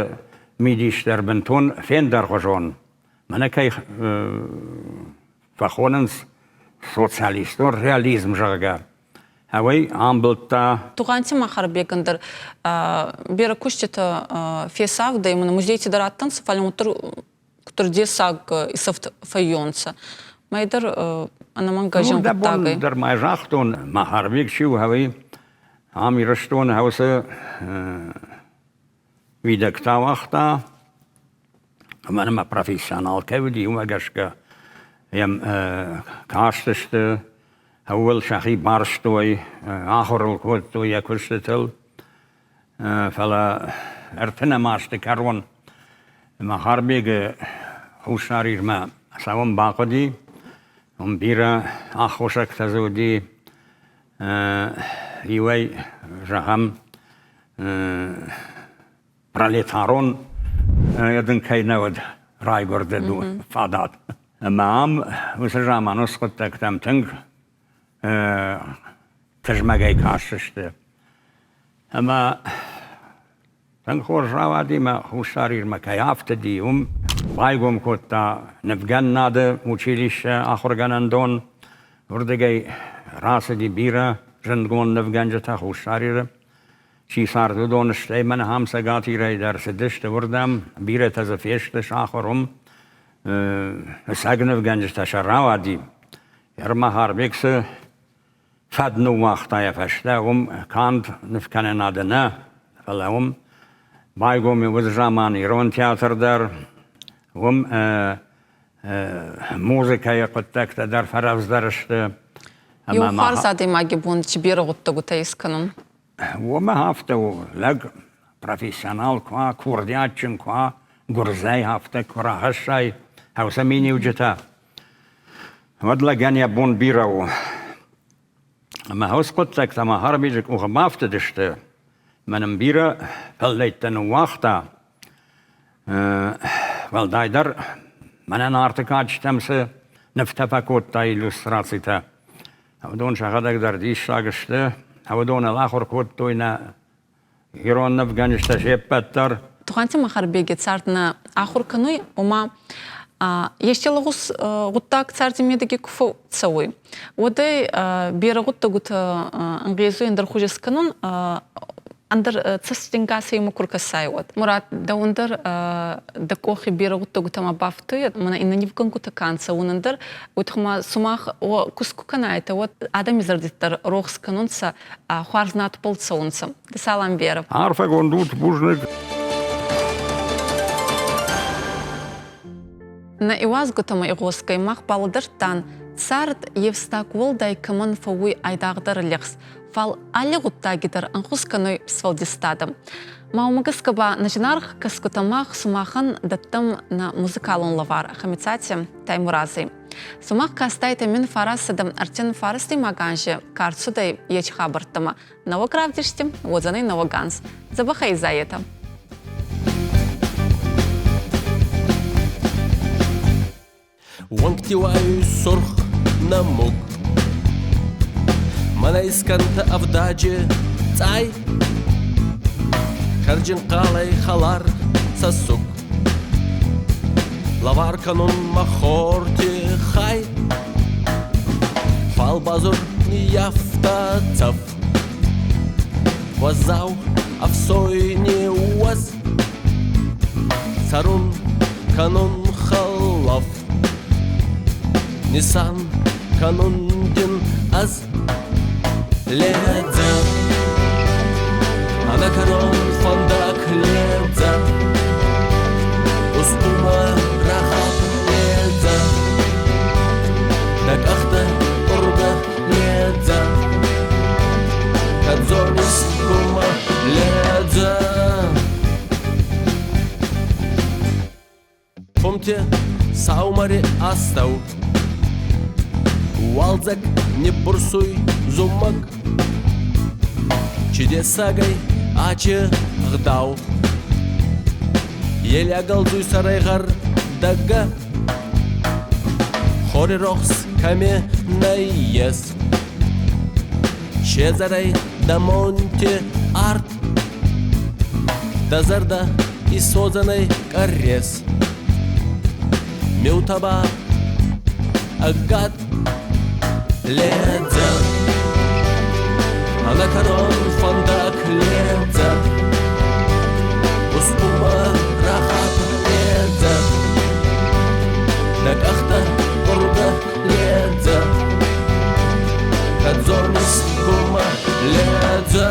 мидис дӕр бынтон фендӕргъуызон. Мӕнӕ кӕй фӕхонынц социалистон реализм, зӕгъгӕ, Ӕвӕй амбылдта. Тугъанти Махарбегӕн дӕр берӕ куститӕ фесавдӕй, мӕнӕ музейти дӕр адтӕнцӕ, фал уӕддӕр куддӕр дессаг исӕфт фӕййонцӕ. Мӕй дӕр ӕнӕмӕнгӕ зин гъуддагӕй. дӕр ма загътон, Махарбег чи у, ӕви ам Ирыстоны уыцы уидӕгтӕ уагъта, ӕмӕ мӕ профессионал кӕй уыди, уымӕ гӕсгӕ йӕм кастысты, ӕууыл сӕхи барстой, ахуыр ыл кодтой йӕ куыстытыл. Фӕлӕ ӕртынӕм азты кӕрон Махарбегы Хуссар Ирмӕ цӕуын бахъуыди. Уым бирӕ аххосӕгтӕ дзы уыди. Иуӕй, зӕгъӕм, пролетарон дын кӕй нӕ уыд райгуырды фадат. Ӕмӕ ам уыцы заман уыцы хъуыддӕгтӕм тынг тызмӕгӕй кастысты. Ӕмӕ тынг хорз рауади мӕ Хуссар Ирмӕ кӕй афтыди, уым байгом кодта нывгӕнынады училище, ахуыргӕнӕндон. Уырдыгӕй рацыди бирӕ зындгонд нывгӕнджытӕ Хуссар Иры. Чи цард, уыдон, стӕй мӕнӕ ам Цӕгат Ирӕй дӕр цыдысты уырдӕм, бирӕтӕ дзы фесты сахуыр уым. Ӕцӕг нывгӕнджытӕ сӕ рауади. Махарбег цы фӕд ныууагъта йӕ фӕстӕ, уым канд нывкӕнынады нӕ, фӕлӕ уым байгом уыд заман ирон театр дӕр, уым музыкӕйы хъуыддӕгтӕ дӕр фӕрӕвдздӕр сты. Еу хуарз адӕймаги бон чи берӕ гъуддӕгутӕ искӕнун? Уымӕ афтӕ у, лӕг профессионал куы уа, курдиатджын куы уа, гуырдзӕй афтӕ куы рахӕссай уыцы миниуджытӕ, уӕд лӕгӕн йӕ бон бирӕ у. Ӕмӕ уыцы хъуыддӕгтӕ Махарбеджы къухы бафтыдысты, мӕ нын бирӕ фӕллӕйттӕ ныууагъта. Уӕлдайдӕр мӕнӕ Нарты кадджытӕм цы нывтӕ фӕкодта иллюстрацитӕ, Уыдон сӕхӕдӕг дӕр диссаг сты. Уыдоныл ахуыр кодтой нӕ ирон нывгӕнджытӕ се ппӕт дӕр. Тугъанти Махарбеги цард нӕ ахур кӕнуй, ома ести лӕгъуз гъуддаг царди медӕги ку фӕццӕуй, уӕд ӕй берӕ гъуддӕгутӕ ӕнгъезуй ӕндӕр хузи скӕнун, ӕндӕр цӕстингасӕй имӕ ку ркӕсай, уӕд. Мурат, дӕуӕн дӕр дӕ къохи берӕ гъуддӕгутӕмӕ бафтуйӕд, мӕнӕ иннӕ нивгӕнгутӕ ка нцӕ, уонӕн дӕр, уотӕ сумах куст ку кӕнайтӕ, уӕд адӕми зӕрдитӕ дӕр рохс кӕнунцӕ, хуарз надбӕл цӕунцӕ. Салам, Вера. Арфӕгонд ут, бузныг. Нӕ иуазгутӕмӕ игъосгӕй мах балӕдӕрдтан, цард ефстаг уӕлдай кӕмӕн фӕууй айдагъдӕр лӕгъз, фал алли гъуддаги дӕр ӕнхус кӕнуй сфӕлдистадӕ. Ма уымӕ гӕсгӕ ба нӕ зинаргъ кӕсгутӕ мах сумахӕн дӕттӕм нӕ музыкалон лӕвар Хӕмицати Таймурази. Сумах кастайтӕ мин фарасадӕ ӕртин фарастемаг анзи ка рцудӕй ечи хабӕрттӕмӕ. Нӕуӕг равдисти уодзӕнӕй нӕуӕг анз. Дзӕбӕхӕй изайетӕ! Уӕнгти уайуй сурх нӕмуг. Мӕнӕ искӕнтӕ ӕвдаджы цъай, Кӕрджын хъалӕй хӕлар сӕ суг. Лӕвар кӕнун мӕ хорти хай, Фал базур ниййафта цӕф. Уӕззау ӕфсойни уӕз Цӕрун кӕнун хӕлаф, Нисан кӕнун дин ӕз ледзӕ. Ӕнӕкӕрон фӕндаг ледзӕ, Устумӕ рахат ледзӕ, Дӕ къӕхтӕ къуыргӕ ледзӕ, Кӕд зонис кумӕ ледзӕ. Къуымты саумӕры астӕу Уалдзӕг ниббурсуй зумӕг Чудесагӕй ачы гъдау Елӕ гӕлдзуй сӕрӕй гъӕр дӕггӕ Хори рохс кӕми нӕййес Седзӕрӕй дӕ монти арт Дӕ зӕрдӕ исодзӕнӕй къӕррес. Миутӕ ба ӕгад ледзӕ. Ӕнӕкӕрон фӕндаг ледзӕ. Устурмӕ рахат ледзӕ. Дӕ къӕхтӕ къуыргӕ ледзӕ. Кӕд зонис, кумӕ ледзӕ.